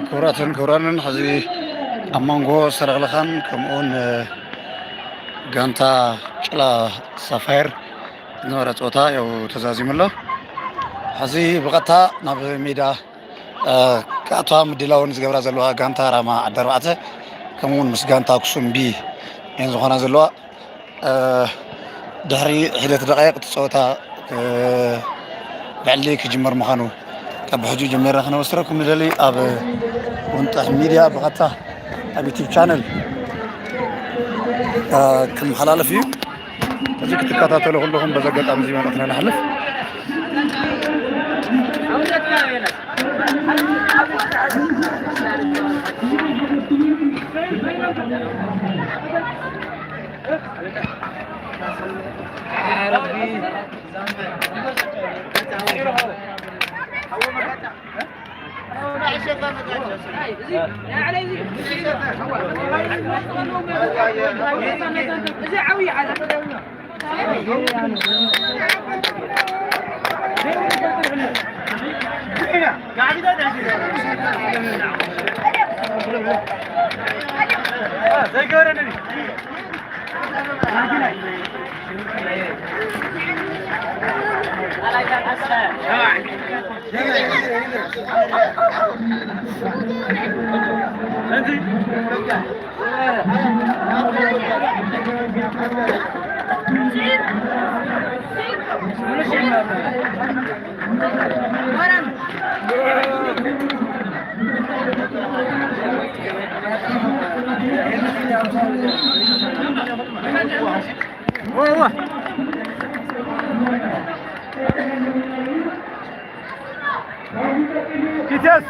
ክቡራትን ክቡራንን፣ ሕዚ ኣብ መንጎ ሰረቕለኻን ከምኡውን ጋንታ ጭላ ሳፋየር ዝነበረ ፀወታ ያው ተዛዚሙ ኣሎ። ሕዚ ብቐጥታ ናብ ሜዳ ክኣትዋ ምድላውን ዝገብራ ዘለዋ ጋንታ ራማ ዓዲ ኣርባዕተ ከምኡውን ምስ ጋንታ ኣክሱም ቢ እየን ዝኾና ዘለዋ። ድሕሪ ሒደት ደቃይቕ እቲ ፀወታ ብዕሊ ክጅመር ምዃኑ ካብ ሕጂ ጀሚርና ክነበስረኩም ንደሊ። ኣብ ወንጠሕ ሚድያ ብቐጥታ ኣብ ዩቲብ ቻነል ክመሓላለፍ እዩ። እዚ ክትከታተሉ ኩልኹም በዚ ኣጋጣሚ እዚ መልእኽትና ነሕልፍ። ፒተርስ፣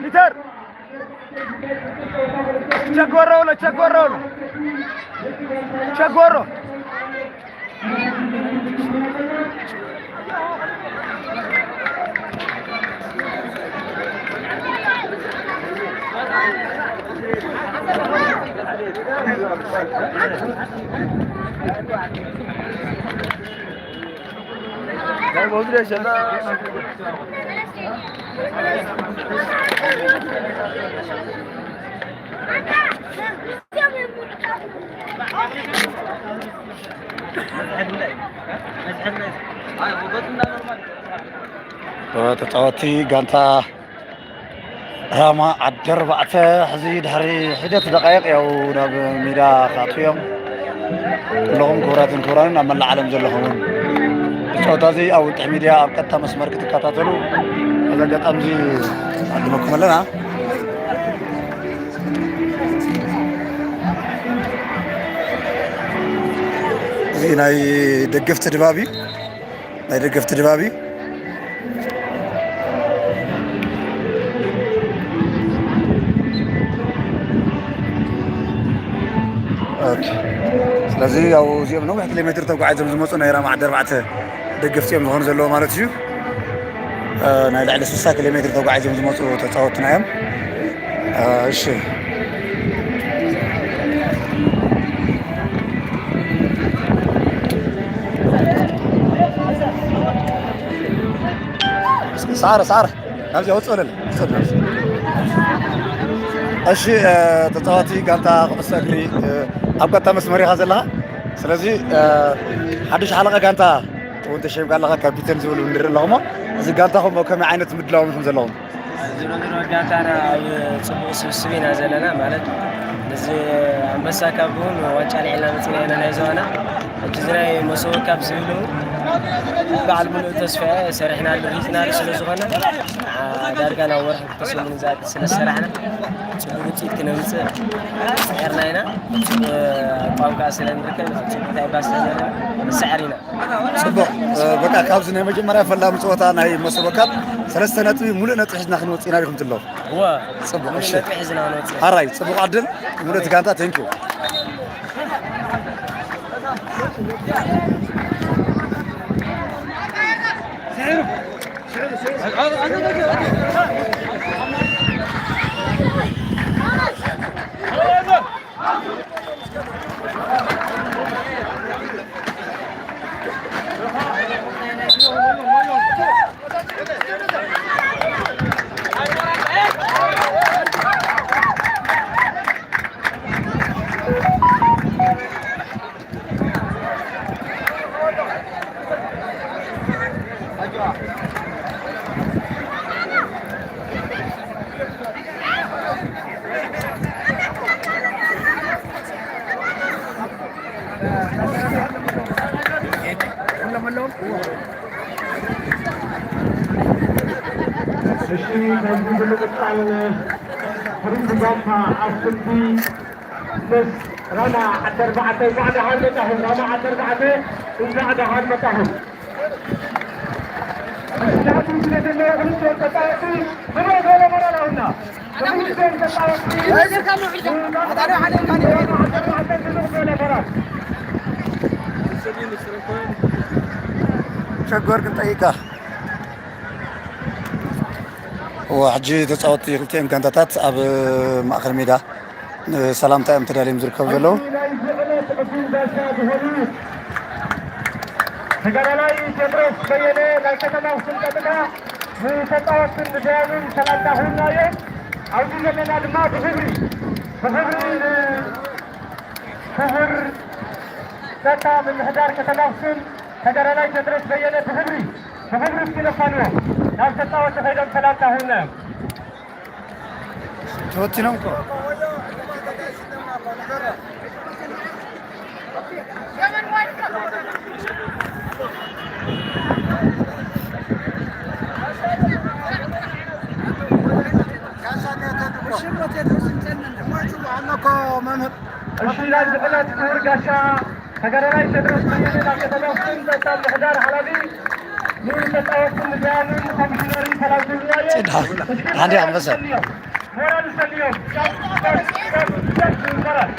ፒተር፣ ቸጎሮ ብሎ፣ ቸጎሮ ብሎ፣ ቸጎሮ። ተጻወቲ ጋንታ ራማ ዓዲ ኣርባዕተ ሕዚ ድሕሪ ሒደት ደቃይቕ ያው ናብ ሜዳ ክኣትዉ እዮም። ኩለኹም ክቡራትን ክቡራንን ኣብ መላእ ዓለም ዘለኹም እውን፣ እቲ ጸወታ እዚ ኣብ ውጥሕ ሚድያ ኣብ ቀጥታ መስመር ክትከታተሉ በዚ ኣጋጣሚ እዚ ንዕድመኩም ኣለና። እዚ ናይ ደገፍቲ ድባብ እዩ። ናይ ደገፍቲ ድባብ እዩ። ኦኬ። ስለዚ ያው እዚኦም ነዊሕ ኪሎ ሜትር ተጓዒዞም ዝመፁ ናይ ራማ ዓዲ ኣርባዕተ ደገፍቲ እዮም ዝኾኑ ዘለዎ ማለት እዩ። እ፣ ናይ ልዕሊ ስሳ ኪሎ ሜትር ተጓዒዞም ዝመፁ ተፃወትና እዮም። እ፣ እሺ። ሳዕረ፣ ሳዕረ፣ ናብዚኣ ውፅእ በለለ፣ ውፅእ በለለ። እሺ፣ እ፣ ተፃዋቲ ጋንታ ኩዕሶ እግሪ፣ እ፣ ኣብ ቀጥታ መስመር ኢኻ ዘለኻ። ስለዚ፣ እ፣ ሓድሽ ሓለቓ ጋንታ እውን ተሸይምካ ኣለኻ፣ ካፒቴን ዝብል እውን ንርኢ ኣለኹ። እሞ እዚ ጋንታኹም ኣብ ከመይ ዓይነት ምድላው ኢኹም ዘለኹም? ዝሮ ዝሮ ጋንታና ኣብ ጽቡቕ ስብስብ ኢና ዘለና፣ ማለት ነዚ ኣንበሳ ካብ እውን ዋንጫ ልዒልና መጺና ኢና ናይ ዞባና። ሕጂ እዚ ናይ መሶቦ ካብ ዝብል እውን በዓል ሙሉእ ተስፋ ሰሪሕናሉ ሪኢናሉ ስለ ዝኾነ፣ ዓ-፣ ዳርጋ ናብ ወርሒ ክልተ ሰሙን ዝኣክል ስለ ዝሰራሕና ጽቡቕ ውጽኢት ክነምጽእ ጸዒርና ኢና። ጽቡቕ ኣቋም ከኣ ስለ ንርከብ ኣብ ጽቡቕ ታይባ ስለ ዘለና ንስዕር ኢና። ጽቡቕ። እ፣ በቃ ካብዚ ናይ መጀመርያ ፈላሚ ጸወታ ናይ መሶቦ ካፕ ሰለስተ ነጥቢ ሙሉእ ነጥቢ ሒዝና ክንወጽእ ኢና ዲኹም ትብሎ? እወ። ጽቡቕ፣ ሙሉእ እሺ። ነጥቢ ሒዝና ክንወጽእ። ሓራይ፣ ጽቡቕ ዕድል፣ ሙሉእ እቲ ጋንታ፣ ቴንኪዩ። እሺ፣ በዚህ ብምቅጻል ፍሪንድ ጋንታ ኣፍልቢ ምስ ራማ ዓዲ ኣርባዕተ እንኳዕ ደሓን መጣኹም። ራማ ዓዲ ኣርባዕተ እንኳዕ ደሓን መጣኹም። እሺ፣ ኣብዚ ግዜ ዘለዉ ክልተ ተጻወትቲ ብሎ ገለ ሞራል ኣሁና። ሸጎር ክንጠይቃ። እወ፣ ሕጂ ተጻወትቲ ክልቲኦም ጋንታታት ኣብ ማእከል ሜዳ ንሰላምታ እዮም ተዳልዮም ዝርከቡ ዘለዉ። ተጋዳላይ ቴድሮስ በየነ ናይ ከተማ ኣኽሱም ቀጥታ ንተጻወትን ንደያኑን ሰላምታ ክህቡና እዮም። ኣብዚ ዘለና ድማ ብኽብሪ፣ ብኽብሪ ንክቡር ጸጥታ ምምሕዳር ከተማ ኣኽሱም ተጋዳላይ ቴድሮስ በየነ ብኽብሪ፣ ብኽብሪ እስኪ ነፋንዎም። ናብ ተጻወቲ ከይዶም ሰላምታ ክህቡና እዮም። ተወቲኖም እኮ። እሺ፣ ናይ ዝኾነ ክቡር ጋሻ ተጋዳላይ ቴድሮስ በየነ ናብ ከተማ ኣኽሱም ጸጥታ ምምሕዳር ሓላፊ ንተጻወትን ንደያኑን ኮሚሽነርን ሰላም ክብልናዮ። ጭዳ፣ ሓንቲ ኣንበሳ። ሞራል ሰልዮም። ሞራል።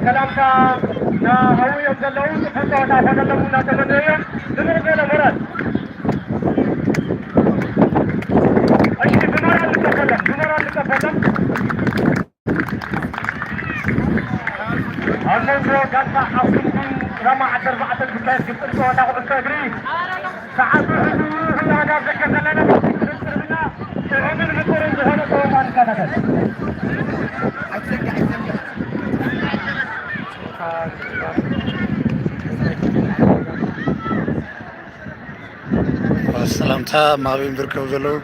ሰላምታ ናሃውዮም ዘለዉ ጽቡቅ ጸወታ ኮነሎም እናተመነዮም ድምር ዝበለ ሞራል። እሺ፣ ብሞራል ንቀበሎም፣ ብሞራል ንቀበሎም። ኣብ መንጎ ጋንታ ኣፍሪኩን ራማ ዓዲ ኣርባዕተን ዝካየድ ግጥም ጸወታ ኩዕሶ እግሪ ሰዓቱ ሕዚ እዩ። ኩላና ዘከ ዘለና ጥርጥርና ጥዑምን ምቁርን ዝኾነ ጸወታ ንከታተል። ሰላምታ ማዕበል ዝርከቡ ዘለዉ።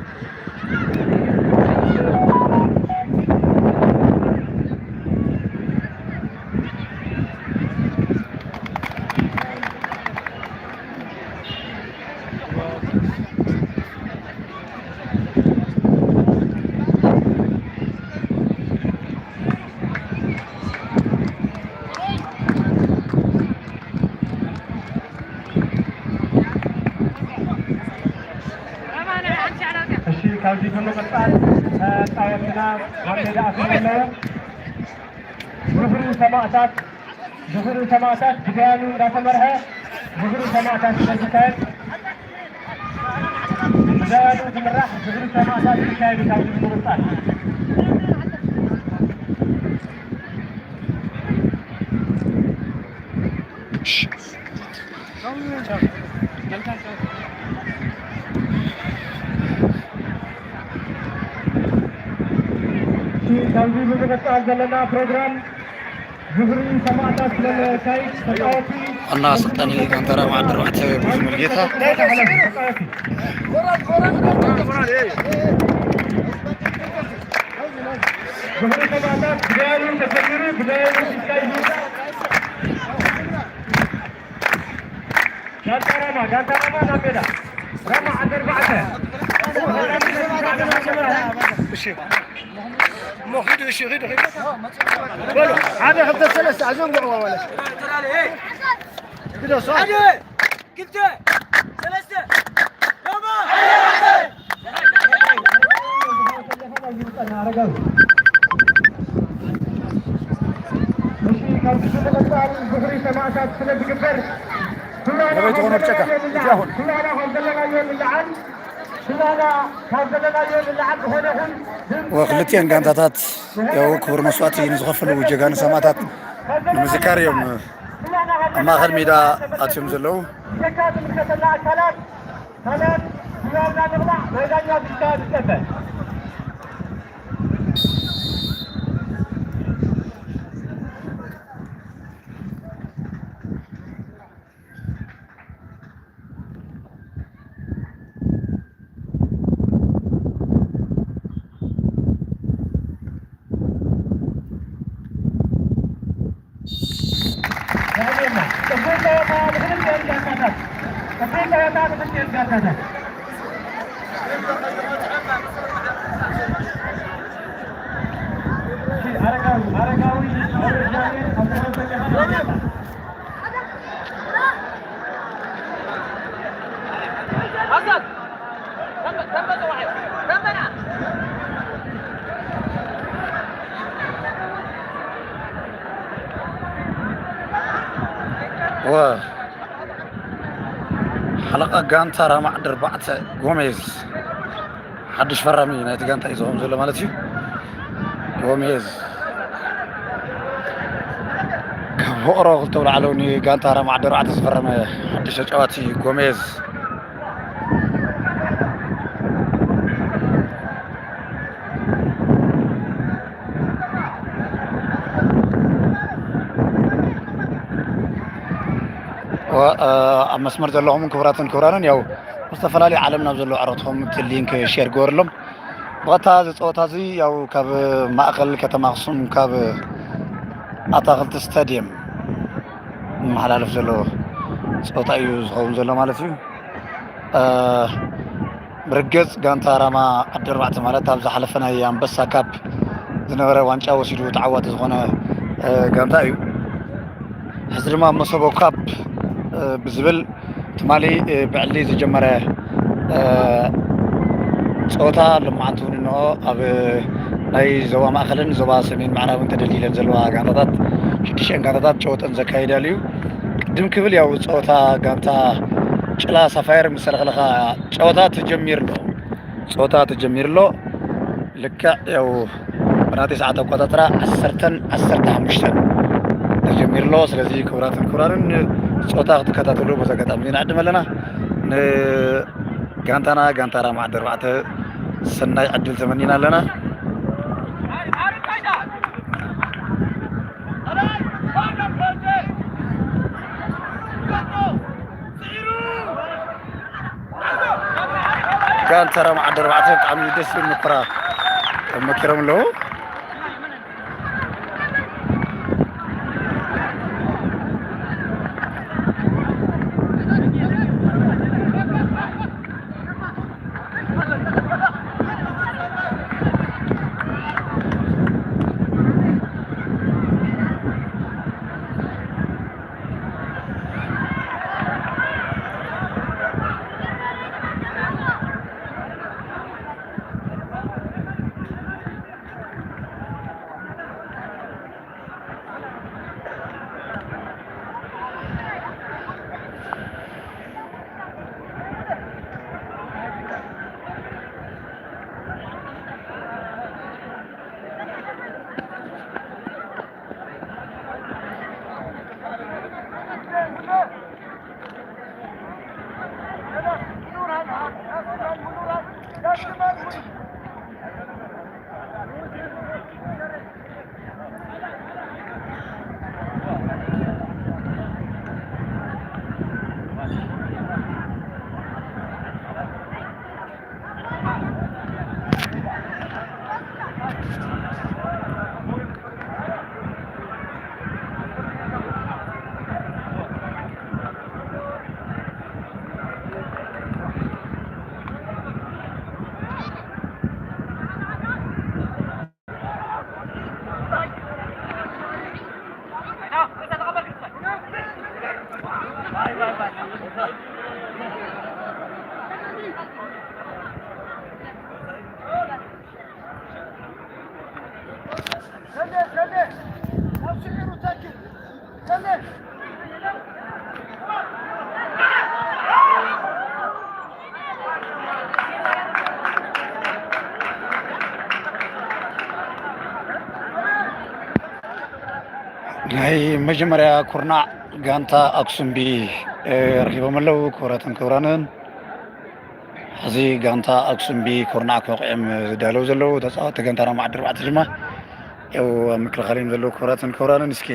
እሺ፣ ካብዚ ብምቕጻል ተጻወትና ናብ ሜዳ ኣትዮም ኣለዉ። ዝኽሪ ሰማእታት፣ ዝኽሪ ሰማእታት ብደያኑ እንዳተመርሐ ዝኽሪ ሰማእታት ስለ ዝካየድ፣ ብደያኑ ዝምራሕ ዝኽሪ ሰማእታት ይካየድ እዩ። ካብዚ ብምቕጻል ካብዚ ብምቕጻል ዘለና ፕሮግራም ዝኽሪ ሰማእታት ስለ ዘካይድ ተጻወቲ ዋና ኣሰልጣኒ ጋንታ ራማ ዓዲ ኣርባዕተ ብሩክ ሙሉጌታ። ዝኽሪ ሰማእታት ብደያኑ ተጀሚሩ ብደያኑ ይካይድ። ጋንታ ራማ፣ ጋንታ ራማ ናብ ሜዳ። ራማ ዓዲ ኣርባዕተ። እሺ። እሞ ኺዱ፣ እሺ፣ ኺዱ፣ ኺዱ። በሉ፣ ሓደ፣ ክልተ፣ ሰለስተ፣ ኣዞም ግዕዋ ማለት። ግደሱ። ሓደ፣ ክልተ፣ ሰለስተ። ራማ። እሺ፣ ካብዚ ብምቕጻል ዝኽሪ ሰማእታት ስለ ዝግበር፣ ኩላና ናበይ ትኾኑ ካብ ብጨካ? ዘለናዮ እቲ ኣኹን። ንልዓል፣ ኩላና ካብ ዘለናዮ ንልዓል፣ ኩላና ካብ ዘለናዮ ንልዓል ዝኾነ ይኹን፣ ወክልቲኤን ጋንታታት ያው ክቡር መስዋእቲ ንዝኸፈሉ ጀጋኑ ሰማእታት ንምዝካር እዮም ኣብ ማእኸል ሜዳ ኣትዮም ዘለዉ። ብጀካ ዝምልከተና ኣካላት ካልኣት ብዋና ምቕላዕ ናይ ዳኛ ብልጫ ንጸበ። ብኽልቲኤን ጋንታታት፣ ብኽልቲኤን ጋንታታት። ኣረጋዊ፣ ኣረጋዊ፣ ኣረጋዊ፣ ኣብ ተኸታተለ ሓለቓ ጋንታ ራማ ዓዲ ኣርባዕተ ጎሜዝ ሓድሽ ፈራሚ ናይቲ ጋንታ እዩ ዝኸውን ዘሎ ማለት እዩ። ጎሜዝ ካብ ውቕሮ ክልተ ብላዕሊ ንጋንታ ራማ ዓዲ ኣርባዕተ ዝፈረመ ሓድሽ ተጫዋቲ ጎሜዝ። ኣብ መስመር ዘለኹም ክቡራትን ክቡራንን፣ ያው ዝተፈላለዩ ዓለም ናብ ዘለዉ ኣረትኹም እቲ ሊንክ ሼር ግበርሎም። ብቐጥታ እዚ ፀወታ እዚ ያው ካብ ማእኸል ከተማ ኣኽሱም ካብ ኣታኽልቲ ስታዲየም ዝመሓላለፍ ዘሎ ፀወታ እዩ ዝኸውን ዘሎ ማለት እዩ። ብርግፅ ጋንታ ራማ ዓዲ ኣርባዕተ ማለት ኣብ ዝሓለፈ ናይ ኣንበሳ ካፕ ዝነበረ ዋንጫ ወሲዱ ተዓዋቲ ዝኾነ ጋንታ እዩ። ሕዚ ድማ መሰቦ ካፕ ብዝብል ትማሊ ብዕሊ ዝጀመረ ፀወታ ሎማዓንቲ እውን እንሆ ኣብ ናይ ዞባ ማእኸልን ዞባ ሰሜን ምዕራብን ተደልዲለን ዘለዋ ጋንታታት ሽዱሽተን ጋንታታት ጨወተን ዘካይዳሉ እዩ። ቅድም ክብል ያው ፀወታ ጋንታ ጭላ ሳፋየር ምስ ሰለኸለኻ ጨወታ ተጀሚሩ ኣሎ። ጾታ ተጀሚሩ ኣሎ። ልክዕ ያው ብናተይ ሰዓት ኣቆጻጽራ ዓሰርተን ዓሰርተ ሓሙሽተን ተጀሚሩ ኣሎ። ስለዚ ክቡራትን ክቡራንን ጾታ ክትከታተሉ በዚ ኣጋጣሚ ንዕድም ኣለና። ንጋንታና ጋንታ ራማ ዓዲ ኣርባዕተ ሰናይ ዕድል ተመኒና ኣለና። ጋንታ ራማ ዓዲ ኣርባዕተ ብጣዕሚ ደስ ዝብል መኮራ መኪሮም ኣለዉ። ናይ መጀመርያ ኩርናዕ ጋንታ ኣክሱምቢ ረኺቦም ኣለዉ። ክቡራትን ክቡራንን፣ ሕዚ ጋንታ ኣክሱምቢ ኩርናዕ ክወቕዕም ዝዳለዉ ዘለዉ ተፃወቲ ጋንታ ራማ ዓዲ ኣርባዕተ ድማ ያው ኣብ ምክልኻል እዮም ዘለዉ። ክቡራትን ክቡራንን፣ እስኪ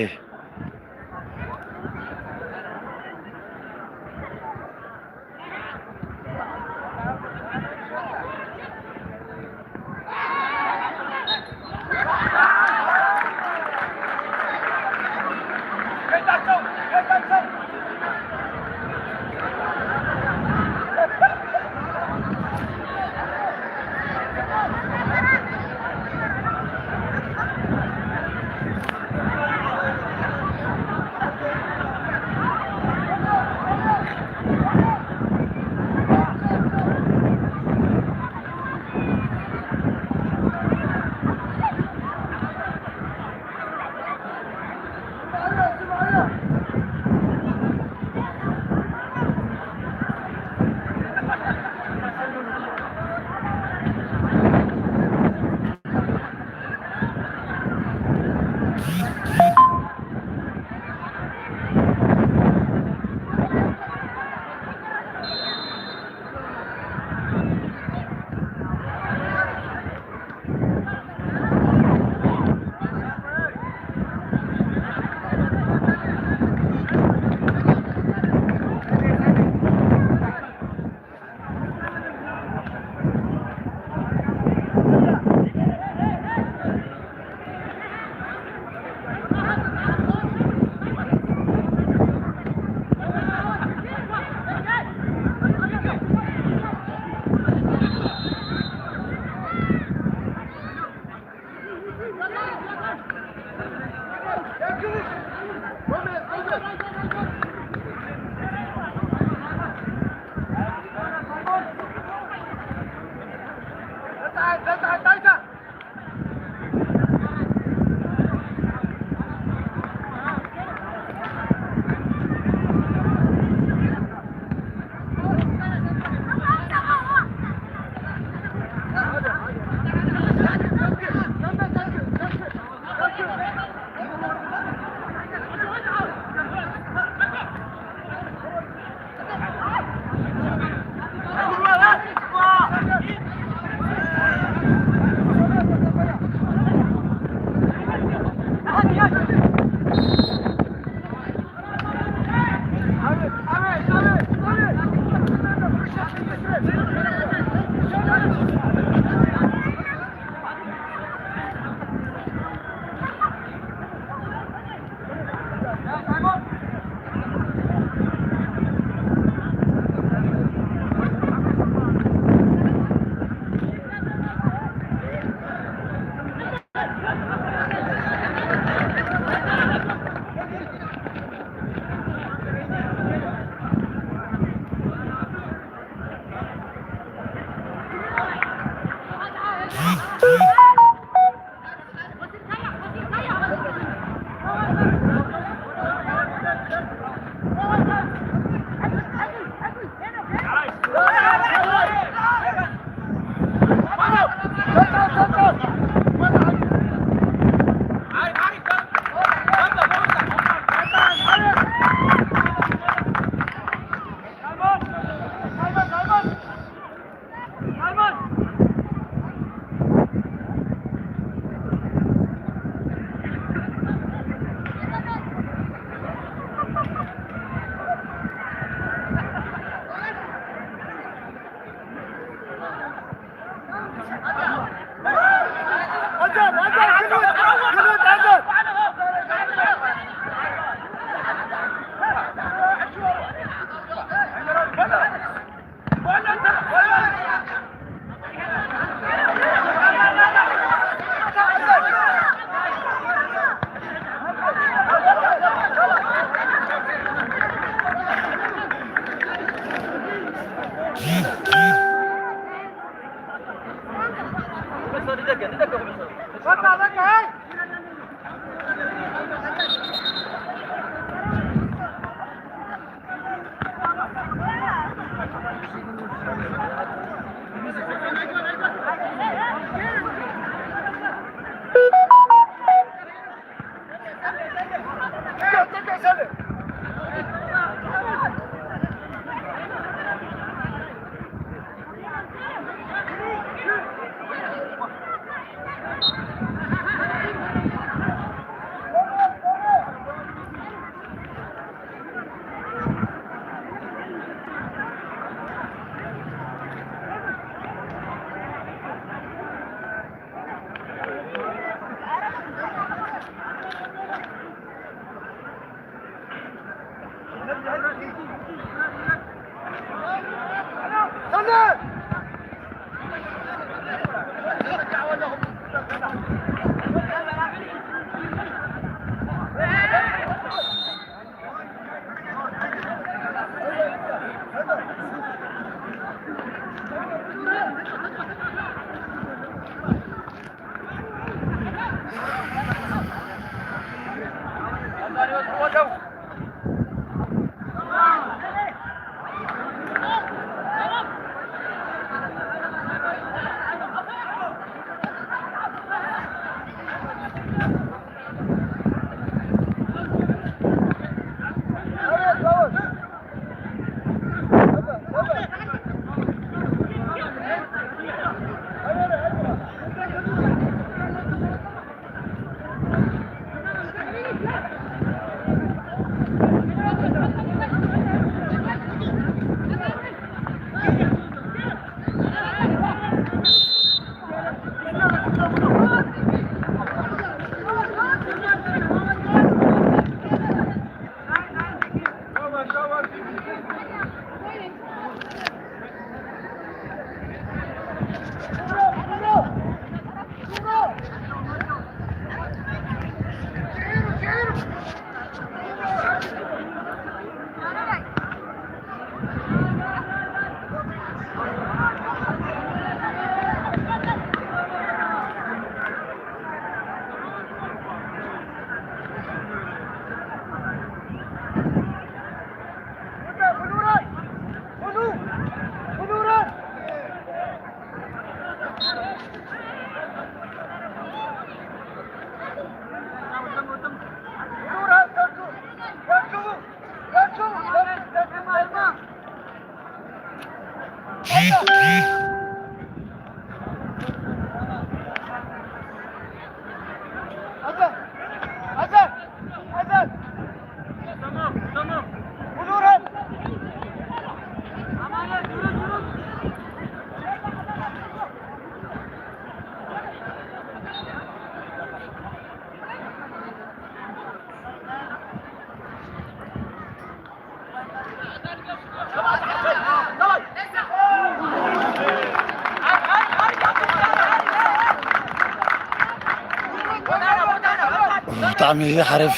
ብጣዕሚ ሓሪፍ፣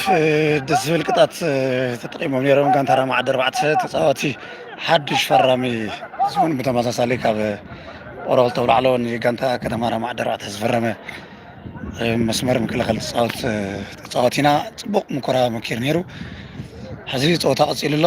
ደስ ዝብል ቅጣት ተጠቂሞም ነይሮም ጋንታ ራማ ዓዲ ኣርባዕተ። ተፃዋቲ ሓድሽ ፈራሚ ዝውን ብተመሳሳሊ ካብ ኦሮክልተ ብላዕሎ ንጋንታ ከተማ ራማ ዓዲ ኣርባዕተ ዝፈረመ መስመር ምክልኻል ተፃወት ተፃዋቲና ፅቡቕ ሙከራ መኪር ነይሩ። ሕዚ ፀወታ ቀፂሉ ኣሎ።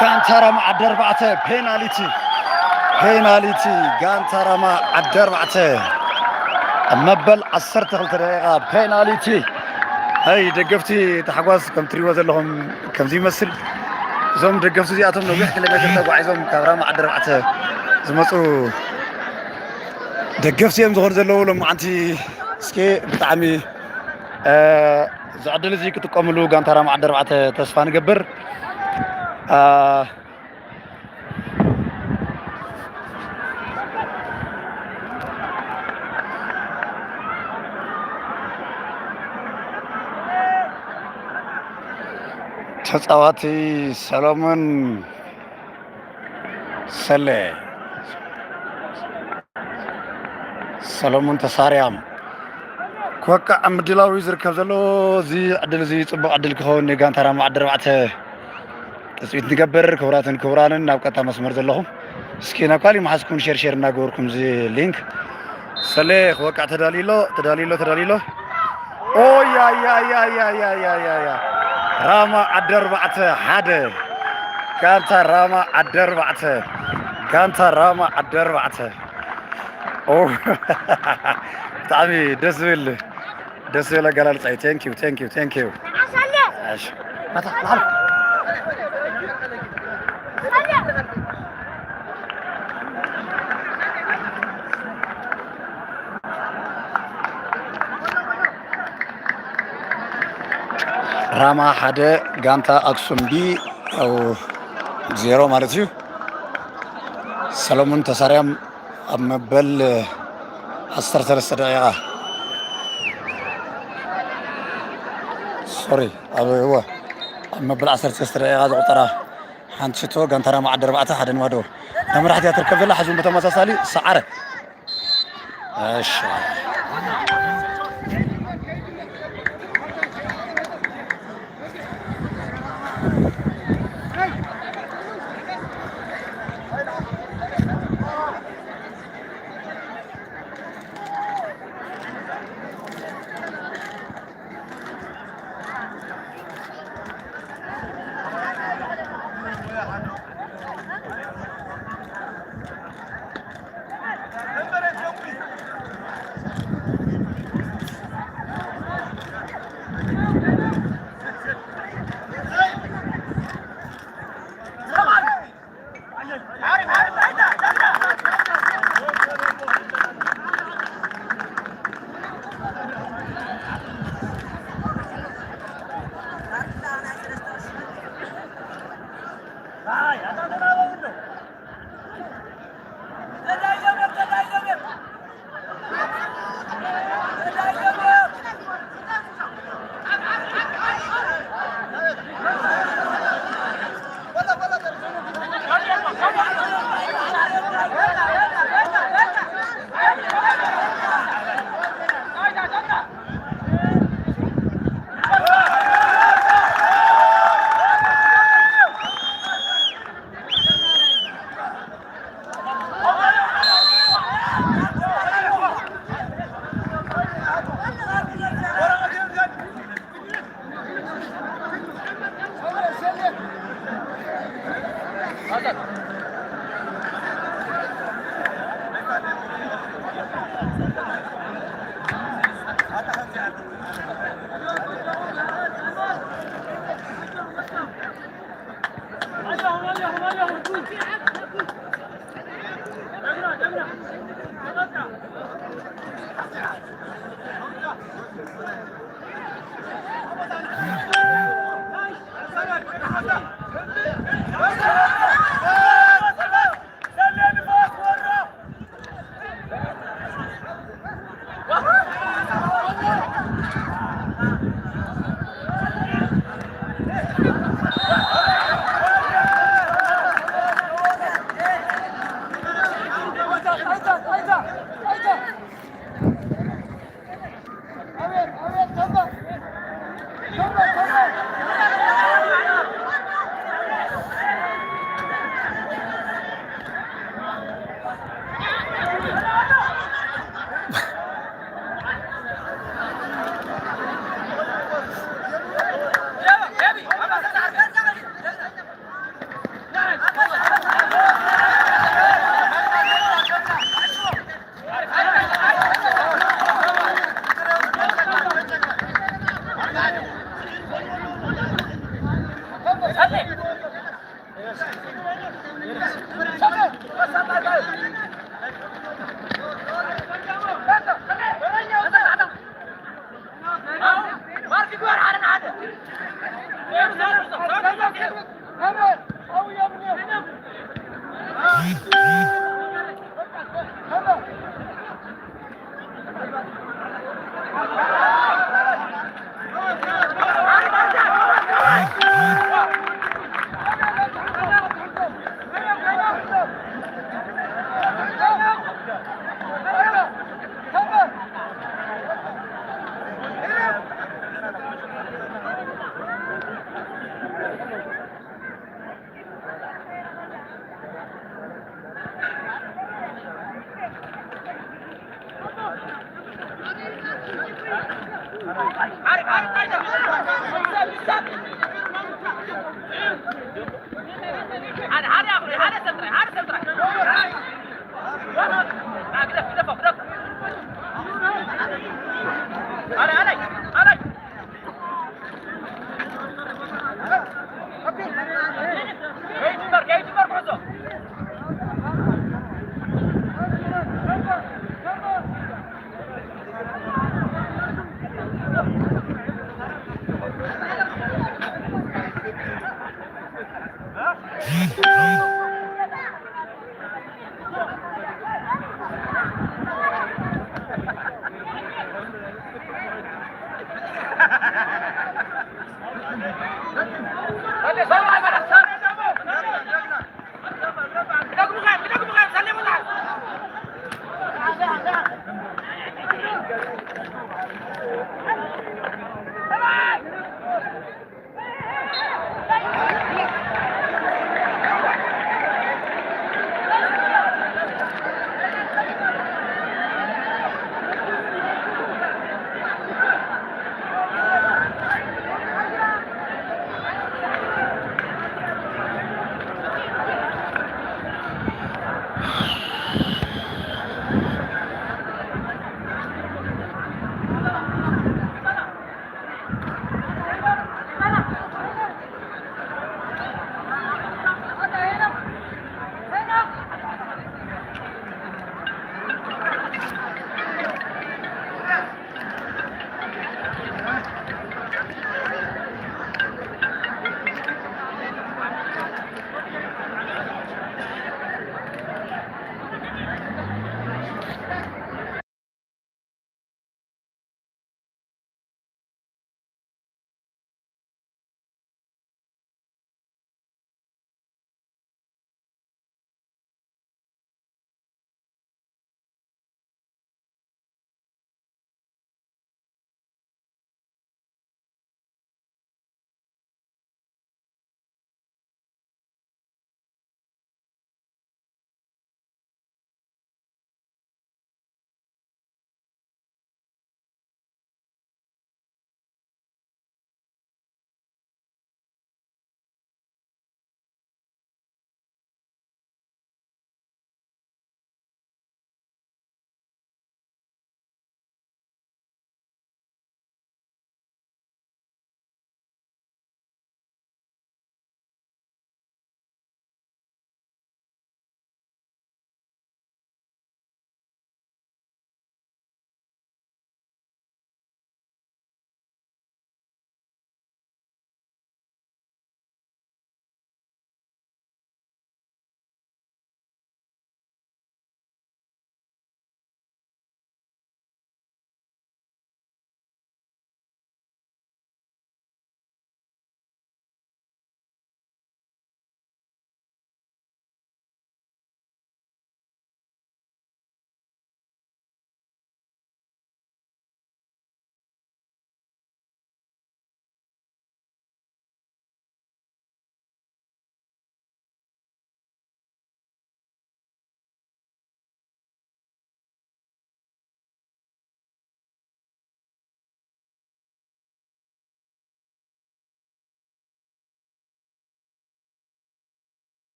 ጋንታ ራማ ዓዲ ኣርባዕተ ፔናሊቲ፣ ፔናሊቲ ጋንታ ራማ ዓዲ ኣርባዕተ ኣብ መበል ዓሰርተ ክልተ ደቂቃ ፔናሊቲ። ኣይ ደገፍቲ ታሕጓስ ከም ትሪእዎ ዘለኹም ከምዚ ይመስል። እዞም ደገፍቲ እዚኣቶም ነዊሕ ኪሎ ሜትር ተጓዒዞም ካብ ራማ ዓዲ ኣርባዕተ ዝመፁ ደገፍቲ እዮም ዝኾኑ ዘለዉ ሎማዓንቲ። እስኪ ብጣዕሚ፣ እ፣ እዚ ዕድል እዚ ክጥቀምሉ ጋንታ ራማ ዓዲ ኣርባዕተ ተስፋ ንገብር። እ፣ ተጻዋቲ ሰሎሞን ሰሌ፣ ሰሎሞን ተሳርያም ክወቅዕ ኣብ ምድላው እዩ ዝርከብ ዘሎ። እዚ ዕድል እዚ ጽቡቕ ዕድል ክኸውን ንጋንታ ራማ ዓዲ ኣርባዕተ ትጽቢት ንገብር። ክቡራትን ክቡራንን ናብ ቀጥታ መስመር ዘለኹም እስኪ ናብ ካሊእ መሓዝኩም ሼር ሼር እናገበርኩም እዚ ሊንክ ሰሌ ክወቅዕ ተዳልዩ ኣሎ፣ ተዳልዩ ኣሎ፣ ተዳልዩ ኣሎ። ኦያያያያያያያያ ራማ ዓዲ ኣርባዕተ ሓደ። ጋንታ ራማ ዓዲ ኣርባዕተ፣ ጋንታ ራማ ዓዲ ኣርባዕተ። ኦ፣ ብጣዕሚ ደስ ዝብል፣ ደስ ዝብል ኣገላልጻ እዩ። Thank you, thank you, thank you። እሺ። መታ፣ ላዕሊ። ራማ ሓደ ጋንታ ኣክሱም ቢ፣ ያው ዜሮ ማለት እዩ። ሰለሙን ተሳርያም ኣብ መበል ዓሰርተ ሰለስተ ደቂቓ፣ ሶሪ፣ ኣብ፣ እወ፣ ኣብ መበል ዓሰርተ ሰለስተ ደቂቓ ዝቑጸራ ሓንቲ ሽቶ ጋንታ ራማ ዓዲ ኣርባዕተ ሓደ ንባዶ መምራሕቲ እያ ትርከብ ዘላ። ሕጂ እውን ብተመሳሳሊ ሰዓረ። እሺ።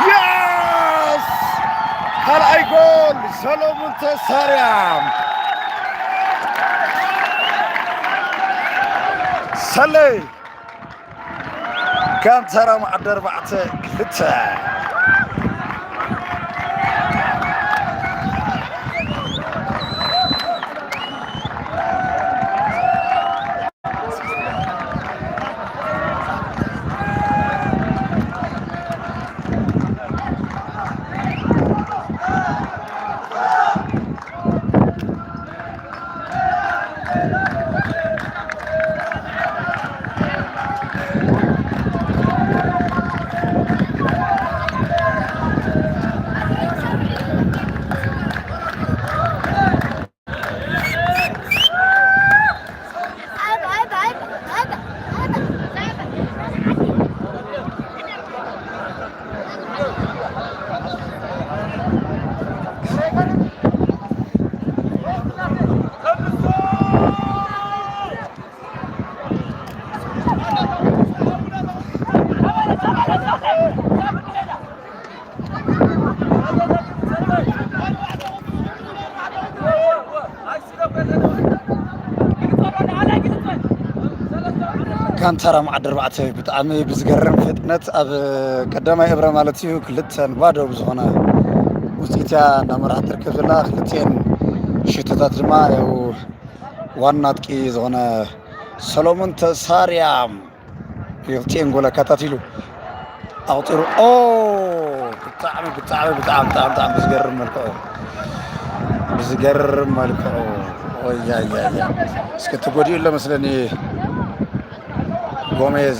የስ! ካልኣይ ጎል ሰሎሙን ተሳርያ። ሰለይ! ጋንታ ራማ ዓዲ ኣርባዕተ ክልተ። ጋንታ ራማ ዓዲ ኣርባዕተ ብጣዕሚ ብዝገርም ፍጥነት ኣብ ቀዳማይ እብረ ማለት እዩ ክልተ ንባዶ ብዝኾነ ውፅኢት እያ እናመርሓት ትርከብ ዘላ። ክልቲኤን ሽቶታት ድማ ያው ዋና ኣጥቂ ዝኾነ ሰሎሞን ተሳርያም ክልቲኤን ጎል ኣካታቲሉ ኣቑፂሩ። ኦ ብጣዕሚ ብጣዕሚ ብጣዕሚ ብጣዕሚ ብጣዕሚ ብዝገርም መልክዑ ብዝገርም መልክዑ። ኦያያያ እስኪ ተጎዲኡ ኣሎ መስለኒ። ጎሜዝ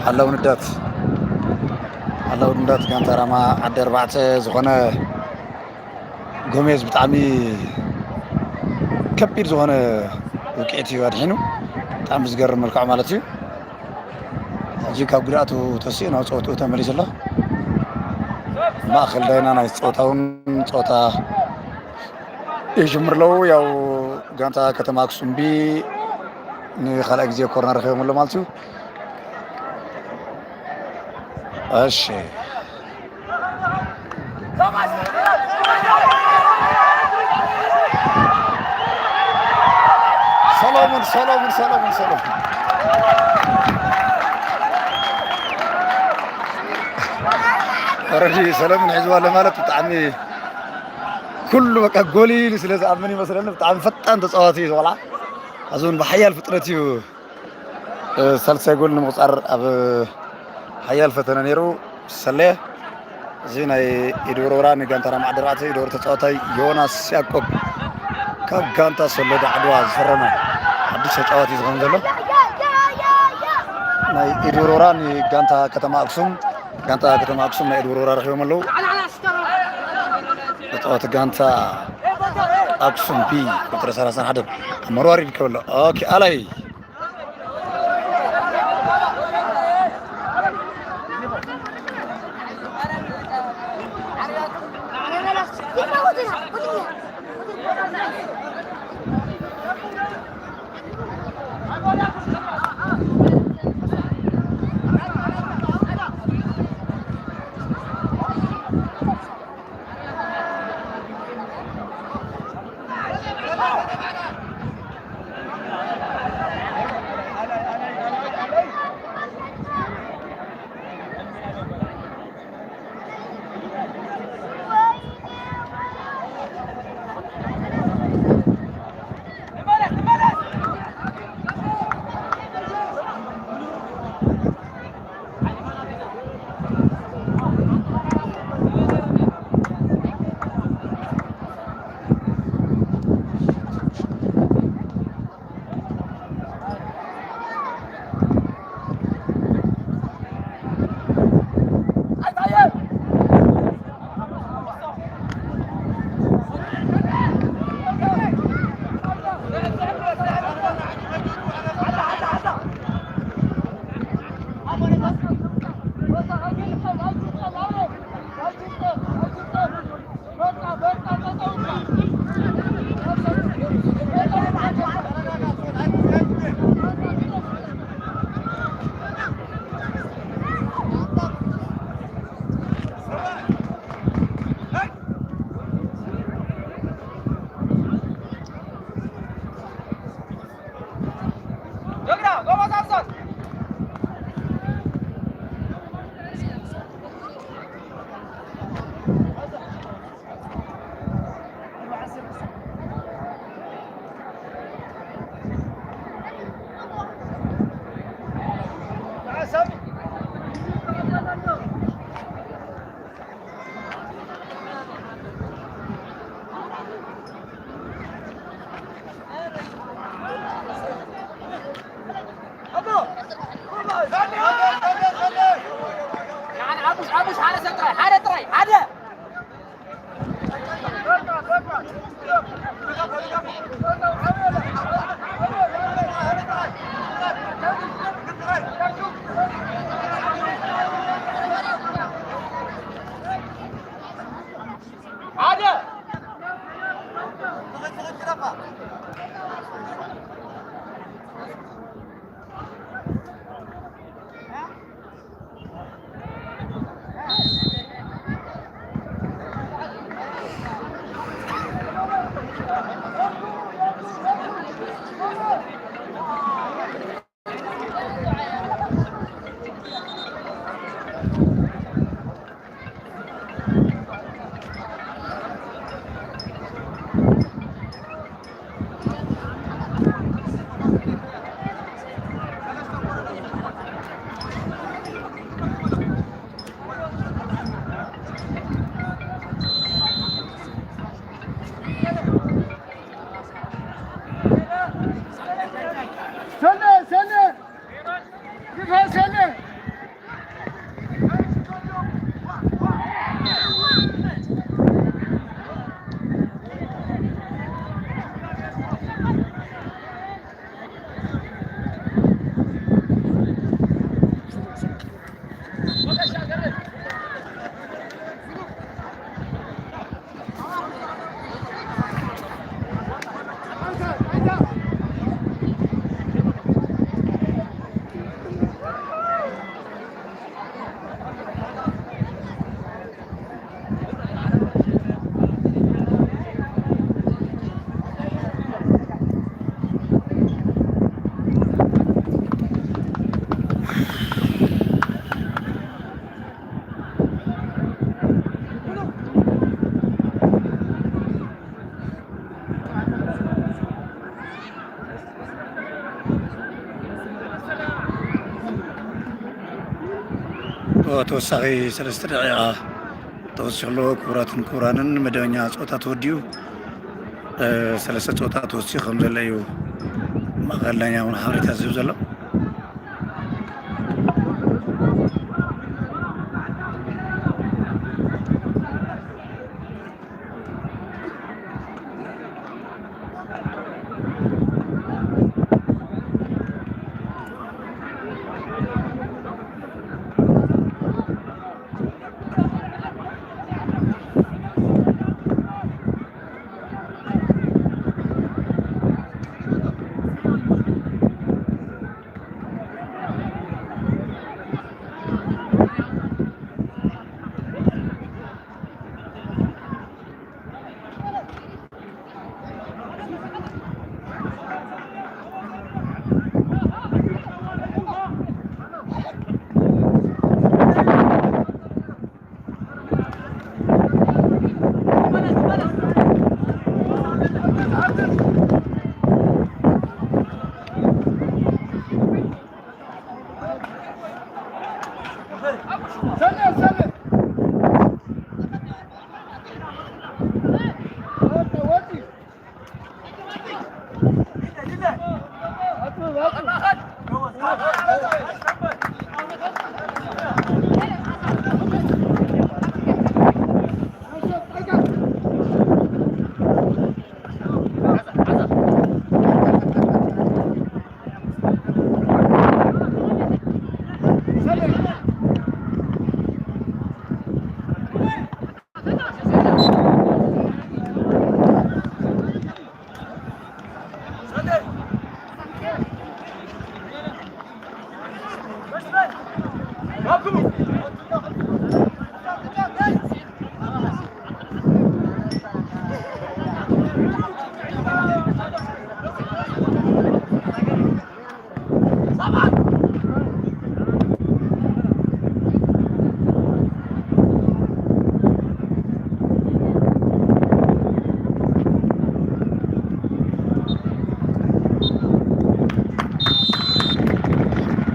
ሓላው ንዳት ሓላው ንዳት ጋንታ ራማ ዓዲ ኣርባዕተ ዝኾነ ጎሜዝ ብጣዕሚ ከቢድ ዝኾነ ውቅዒት እዩ ኣድሒኑ። ብጣዕሚ ብዝገርም መልክዑ ማለት እዩ። ሕጂ ካብ ጉድኣቱ ተሲኡ ናብ ፀወትኡ ተመሊሱ ኣሎ። ማእኸል ዳይና ናይ ፀወታ እውን ፀወታ ይጅምር ኣለዉ። ያው ጋንታ ከተማ ኣክሱም ቢ ንኻልኣይ ግዜ ኮርነር ረኺቦም ኣሎ ማለት እዩ። እሺ ሰሎሙን ሰሎሙን ሰሎሙን ሰሎሙን ኦረዲ ሰሎሙን ሒዝዋ ኣሎ ማለት ብጣዕሚ ኩሉ በቃ ጎል ኢሉ ስለ ዝኣምን ይመስለኒ። ብጣዕሚ ፈጣን ተፃዋቲ እዩ ዝቆልዓ። እዚ እውን ብሓያል ፍጥነት እዩ ሳልሳይ ጎል ንምቑፃር ኣብ ሓያል ፈተነ ነይሩ። ሰለየ እዚ ናይ ኢድ ውርወራ ንጋንታ ራማ ዓዲ ኣርባዕተ ኢድ ወር ተፃዋታይ ዮናስ ያዕቆብ ካብ ጋንታ ሰሎዳ ዓድዋ ዝፈረመ ሓድሽ ተፃዋቲ ዝኸውን ዘሎ ናይ ኢድ ውርወራ ንጋንታ ከተማ ኣክሱም ጋንታ ከተማ ኣክሱም ናይ ኢድ ውርወራ ረኺቦም ኣለዉ። ተፃዋቲ ጋንታ ኣክሱም ቢ ቁፅሪ ሰላሳ ሓደ መርዋሪ ይርከበሎ። ኦኬ ኣላይ ንዓን ኣቡሽ፣ ኣቡሽ፣ ሓደ ሰብ ጥራይ፣ ሓደ ጥራይ፣ ሓደ። ሓደ። ሰለ፣ ሰለ፣ ግፋ ሰለ። ተወሳኺ ሰለስተ ደቂቓ ተወሲኹ ኣሎ። ክቡራትን ክቡራንን፣ መደበኛ ጸወታ ተወዲኡ፣ እ፣ ሰለስተ ጸወታ ተወሲኹ ከም ዘሎ እዩ ማእከል ዳኛ እውን ሓበሬታ ዝህብ ዘሎ።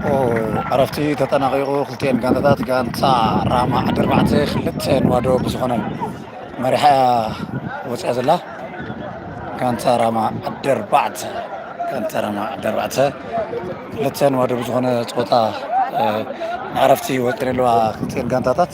ኦ፣ ዕረፍቲ ተጠናቒቑ፣ ክልቲኤን ጋንታታት፣ ጋንታ ራማ ዓዲ ኣርባዕተ ክልተ ንባዶ ብዝኾነ መሪሓ ወፂኣ ዘላ። ጋንታ ራማ ዓዲ ኣርባዕተ፣ ጋንታ ራማ ዓዲ ኣርባዕተ ክልተ ንባዶ ብዝኾነ ፀወታ ንዕረፍቲ ወጥን ኣለዋ ክልቲኤን ጋንታታት።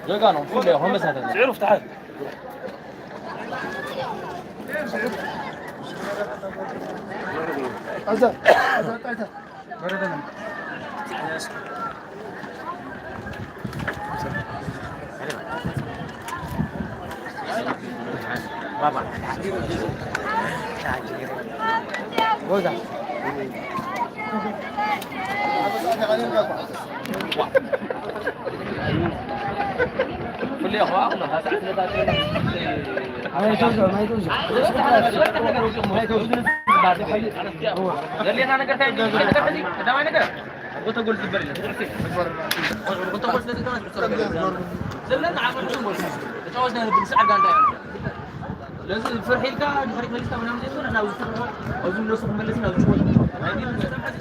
ጀጋ ነው። ኩሉ ይኹን መሳተፍ። ስዕሩ ፍትሓ። ኣዛ፣ ኣዛ፣ ጣይታ። ዘድልየና ነገር እንታይ እዩ? ቀዳማይ ነገር፣ ጎተጎል ዝበል የለን። ጎተጎል ስለ ዘይኮነ፣ ዘለና ዓቕሚ ንጎል። ተጫወትና ንብል፣ ሰዓር ጋንታ ኢና። ስለዚ ፍርሒ ኢልካ ድሕሪት መሊስካ ምናምን ዘይኮነ፣ ናብ ዝፍርሑ፣ ኣብዚ ንነሱ ክመለስ ኢና፣ ኣብዚ ጭወት ንጫወት። ናይ ግን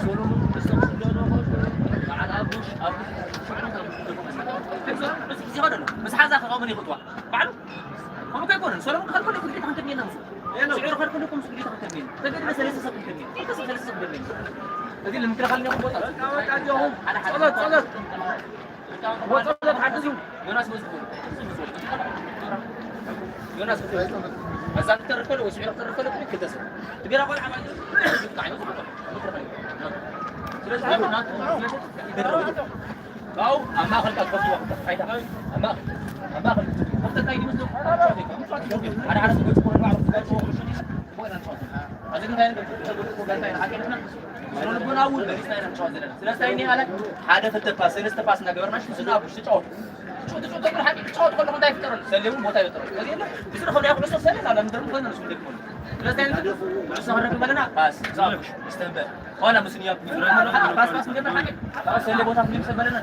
ሰለሙን፣ ደስታ፣ በዓል ኣቡሽ፣ ኣቡሽ፣ ምስ ሓዛ ክቐምን ይኽእልዋ። ባዕሉ ከምኡ ከይኮነ፣ ሰለሙን ክኸልከሎ ግዴታ ክንተግየና ምስ ሽዑ ክኸልከሎ ምስ ግዴታ ክንተግየና። ተገድለ ሰለስተ ሰብ ክንተግየና። ክልተ ሰብ ሰለስተ ሰብ ክንተግየና። እዚ ንምክልኻል ነው ቦታ። ጸሎት፣ ጸሎት። ወጸሎት ሓግዙ። ዮናስ መዝኩ። ዮናስ መዝኩ። ኣዛ ክተርፍ ከሎ ወይ ሽዑ ክተርፍ ከሎ ክልተ ሰብ። ትግራ ቆልዓ ማለት እዩ። ስለዚህ ናቱ ይደረግ። ካው ኣብ ማእኸል ቃል ከፍትዋ፣ ኣይታ፣ ኣብ ማእኸል፣ ኣብ ማእኸል ከፍተት ኣይመስልም? ሓደ ሓደ ሰዎች ኮነ፣ ሓደ ሰዎች ኮነ፣ ኣዚ ግን እንታይ ነገር ተጎድቶ ጋንታ ኢና ሓቂልና። ስነ ልቦና እውን መሊስና ኢና ንጫወት ዘለና። ስለዚ እንታይ እኒኣ ኣለ? ሓደ ክልተ ፓስ፣ ሰለስተ ፓስ እናገበርና ሽቱ ስና ኣቡሽ ተጫወቱ። ትጫወት፣ ትጫወት፣ ትጫወት፣ ሓቂ ትጫወት ከለኹ እንታይ ይፍጠረሉ? ሰሌ እውን ቦታ ይፈጥረሉ። ከዚ የለ፣ ብስሩ ከብዳ ኩዕሶ ሰሌ ናብላ ምድር ምኾይና ንሱ ደግ ኩዕሶ ክረክብ ከለና ፓስ፣ ዛቡሽ፣ ስተንበር። ሆላ ምስን ያብ ፓስ ፓስ ምገበር ሓቂ ሰለ ቦታ ፍሊም ሰበለና።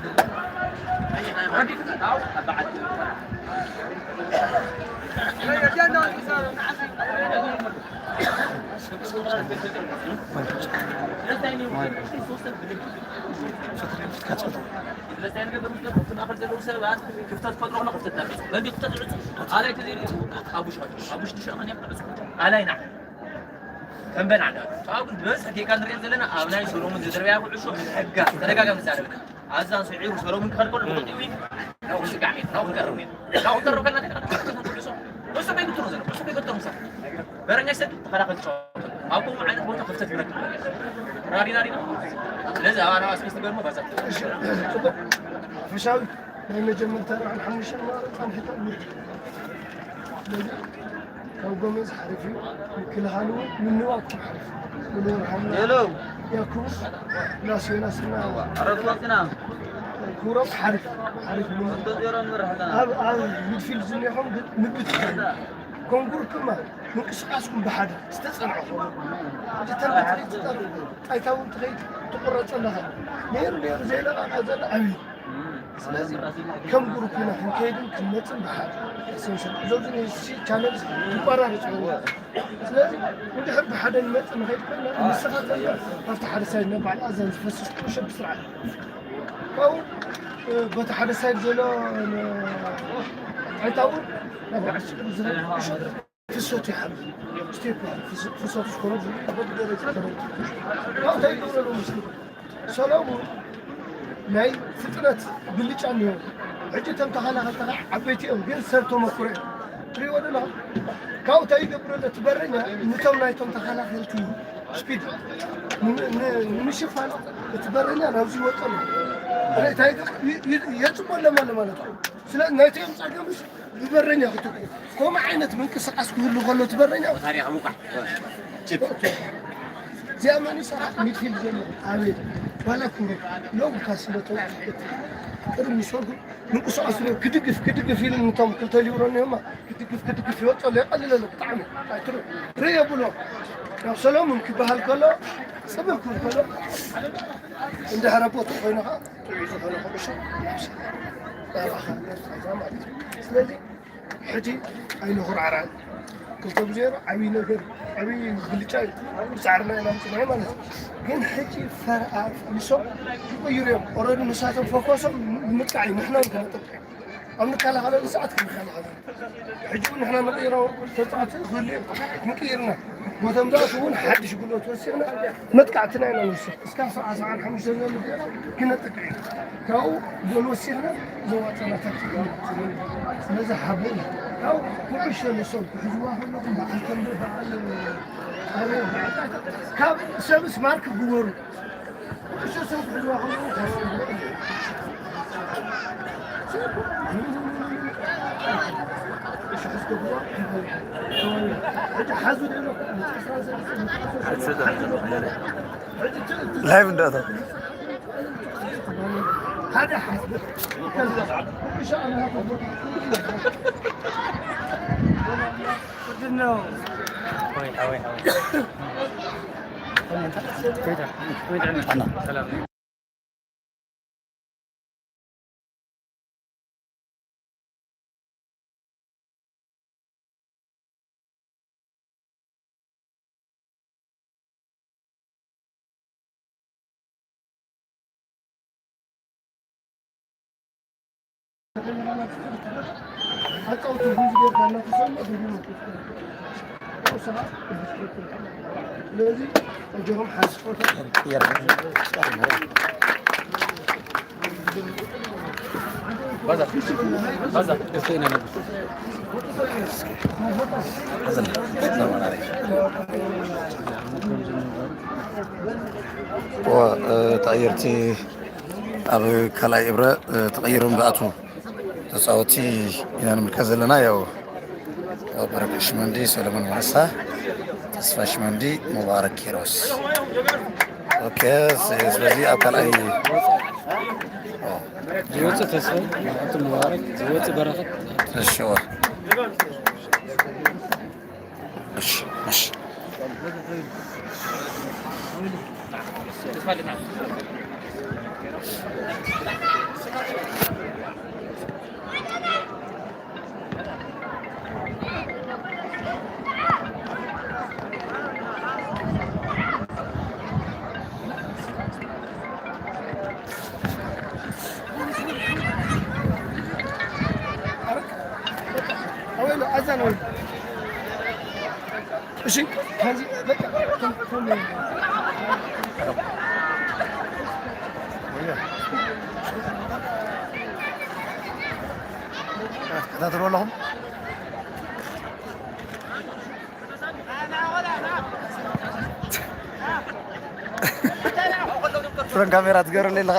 ክፍተት ፈጥሮ ክፍተት ኣቡሽ ኣቡሽ ኣላይና ተንበን ኣለ። ካብኡ ግን ብበዝሒ ጌጋ ንሪኦ ዘለና ኣብ ናይ ሰሎሙን ዝድርበያ ኩዕሾ ሕጋ ተደጋጋሚ ዝዛረብና። ኣዛን ስዒሩ ሰሎሙን ክኸልከሉ ብኽልቲኡ ናብኡ ስጋዕ ሜዳ፣ ናብኡ ክቀርብ ሜዳ፣ ናብኡ ክቀርብ ከላ ተደጋጋሚ ኩዕሾ። ኩዕሾ ከይግትሩ ዘሎ፣ ኩዕሾ ከይገጠሙ ሰብ። በረኛ ይሰድ፣ ተኸላኸል ትጫወት። ኣብ ከምኡ ዓይነት ቦታ ክፍተት ይረክብ። ራዲና ዲና። ስለዚ ኣብ ኣናባስ ክስቲ ገርሞ ባዛ። ጽቡቕ። ሓፈሻዊ ናይ መጀመርታ ርብዓን ሓሙሽተን ማዕረ ጸንሒታ። ስለዚ ካብ ጎመዝ ሓሪፍ እዩ። ምክልኻል እውን ምንዋት ሓሪፍ እዩ። ሄሎ። ያኩብ ላስ ዮናስና። ኣረፍ ወቅትና። ክብሮም ሓሪፍ፣ ሓሪፍ ምን-፣ ኣብ፣ ኣብ ሚድፊልድ ዝኒኦም ግን ምብትታን። ኮንጉር ክማ ምንቅስቃስኩም ብሓደ ዝተጸንዐ ኮይኑ። እቲ ተርባዕተ ትጠርፍ፣ ጣይታ እውን ትኸይድ ትቁረጽ ኣለኻ። ነይሩ፣ ነይሩ፣ ዘይለቃቃ ዘሎ ኣብዩ። ስለዚ ከም ግሩፕ ኢና ክንከይድን ክንመጽን ብሓደ። ሰንሰል እዞም ዝኒሄ ቻነል ይቆራረጽ። ስለዚ እንድሕር ብሓደ ንመጽእ ንኸይድ ኮይና፣ ንስኻትኩም ኣብቲ ሓደ ሳይድ ነባዕል ኣዛን ዝፈስስ ቁሸት ብስርዓት። ካብኡ፣ እ፣ በቲ ሓደ ሳይድ ዘሎ ን-፣ ኣይታውን ናብ ላዕሊ ዝኸይድ ቁሸት ፍሰቱ ይሓሉ። ስቴፕ ይሓሉ። ፍስ-፣ ፍሰቱ ዝኾነ ብደረጃ ተረድኡ። ካብኡ እንታይ ይገብሩ ኣለዉ ምስሉ? ሰለሙን ናይ ፍጥነት ብልጫ እኒኦ። ሕጂ እቶም ተኸላኸልቲ ከዓ ዓበይቲ እዮም፣ ግን ሰብ ተመክሮ እዮም። ትሪእዎ ዶ ኣለኹም? ካብኡ እንታይ ይገብር ኣሎ እቲ በረኛ? ነቶም ናይቶም ተኸላኸልቲ ስፒድ ን-፣ ን-፣ ንምሽፋን እቲ በረኛ ናብዚ ይወጡ ኣሎ። እንታይ ይገብር? ይ-፣ ይ-፣ የፅቦ ኣለማ ማለት እዩ። ስለ ናይቶም ፀገምስ ብበረኛ ክትኩ ከምኡ ዓይነት ምንቅስቃስ ክህሉ ከሎ እቲ በረኛ ታሪኽ ምቋሕ። እዚኣ መን ይሰርሓ? ሚድፊልድ ዘሎ ኣቤት ዋላ ኩሩ ሎው ፓስ ስለ ተውፅእ ቅድሚ ሰጉ ምንቅስቃስ ሎ ክድግፍ ክድግፍ ኢሉ ነቶም ክልተ ሊብሮ እኒሆማ ክድግፍ ክድግፍ ይወፀሉ የቐልለሉ ብጣዕሚ ኣይትሩ ርእየ ብሎ ናብ ሰሎሙን ክበሃል ከሎ ፅብብ ክብል ከሎ እንድሕረ ቦቱ ኮይኑ ከዓ ጥዑይ ዝኾነ ኩዕሾ ናብሲ ናባኻ ማለት እዩ። ስለዚ ሕጂ ኣይንኹርዓራን። ክልተ ብዜሮ ዓብዪ ነገር፣ ዓብዪ ብልጫ እዩ። ብጻዕርና ኢና ምጽናይ ማለት እዩ። ግን ሕጂ ፈርኣ ንሶም ይቕይሩ እዮም። ኦረዲ ንሳቶም ፎኮሶም ንምጥቃዕ እዩ። ንሕና እውን ከነጥቅዕ እዩ። ኣብ ንከላኸለሉ ሰዓት ክንከላኸለሉ። ሕጂ እውን ንሕና ንቕይሮ ተጻወትቲ ክህሉ እዮም። ክንቅይርና። ቦቶም ዝኣትዉ እውን ሓድሽ ጉልበት ወሲኽና መጥቃዕትና ኢና ንውስኽ። እስካብ ሰብዓ ሰብዓን ሓሙሽተን ዘሎ ጌራ ክነጥቅዕ ኢና። ካብኡ ጎል ወሲኽና ዘዋፀና ታክቲክ እዩ። ስለዚ ሓቦ እዩ። ካብኡ ኩዕሾ ንሶም ክሕዝዋ ከለኹም በዓል ከም በዓል ኣበይ በዓል ካብ ሰብስ ማርክ ግበሩ። ኩዕሾ ሰብ ክሕዝዋ ከለኹም ሕጂ ሓዙ ዶ ኢሎ? ላይቭ እንዳታ ሓደ ሓዙ። ተቐየርቲ ኣብ ካልኣይ እብረ ተቐይሮም ዝኣትዉ ተፃወቲ ኢና ንምልከት ዘለና። ያው ያው በረከት ሽመንዲ፣ ሰለሞን ማሳ፣ ተስፋ ሽመንዲ፣ ሙባረክ ኪሮስ። ኦኬ፣ ስ-፣ ስለዚ ኣብ ካልኣይ ዝወፅእ ተስፋ፣ ዝወፅእ ሙባረክ፣ ዝወፅእ በረከት። እሺ፣ ዋ። እሺ፣ እሺ። እሺ፣ ከዚ በቃ፣ ከም፣ ከም፣ ትከታተሉ ኣለኹም። ፍረን ካሜራ ትገርለይ ኣለኻ።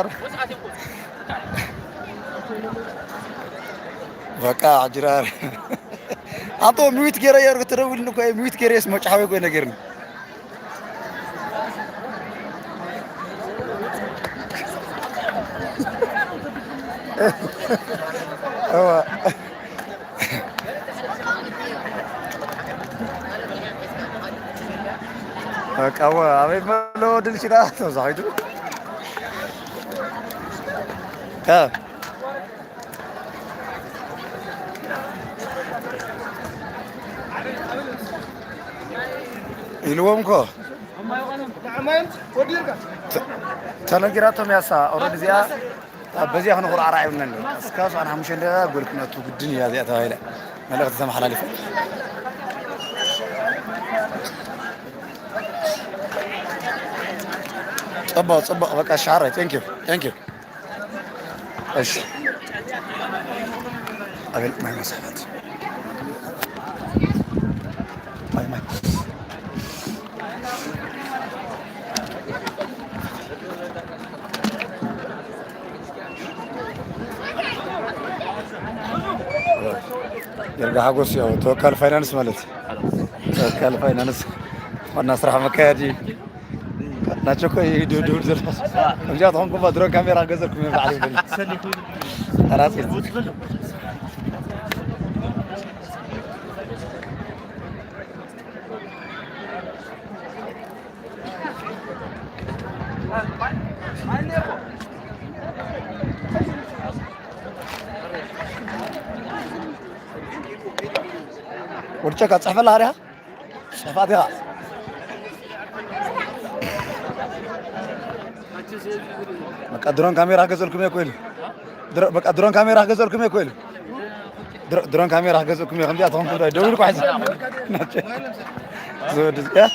በቃ፣ ኣጅራር። ኣቦ፣ ሚዩት ገይረ እየ፣ ተደዊሉኒ እኮ፣ ሚዩት ገይረ እየ፣ መጭሓዊ እኮ ነገርኒ። እዋ። በቃ፣ እዋ፣ ኣበይ መለዎ ድልሽና ተዛሒቱ። ከ ኢልዎም እኮ። ተ-፣ ተነጊራቶም ያሳ፣ ኦረዲ እዚኣ፣ በዚኣ ክንኹርዓራ ኣይብልናን። እስካ ሰዓት ሓሙሽተ እንደ ጎልክነቱ ግድን እያ እዚኣ ተባሂላ። መልእኽቲ ተመሓላሊፈ። ጽቡቕ፣ ጽቡቕ፣ በቃ፣ ሻረ፣ thank you፣ thank you። እሺ። ኣቤል፣ ማይ መሳፈት። ማይ፣ ማይ። ይርጋ ሓጎስ፣ ያው ተወካል ፋይናንስ ማለት። ተወካል ፋይናንስ፣ ዋና ስራሕ መካየዲ። ናቸው እኮ ይድውድውል ዘሎ። ከምዚኣ ትኾንኩም ድሮን ካሜራ ገዘርኩም እዮም በዓል ይብል። ተራጺ። ወድጨካ ጽሕፈላ ሃሪያ? ጽሕፋት ኢኻ። በቃ ድሮን ካሜራ ክገዘልኩም እየ እኮ ኢሉ። ድሮ-፣ በቃ ድሮን ካሜራ ክገዘልኩም እየ እኮ ኢሉ። ድሮ-፣ ድሮን ካሜራ ክገዘልኩም እየ። ከምዚኣ ትኾንኩም ዶ? ደዊሉ እኮ ሕዚ። ናቸ-፣ ዝወዲ እዚኣ።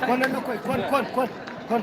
ኮን፣ ኮን፣ ኮን፣ ኮን፣ ኮን።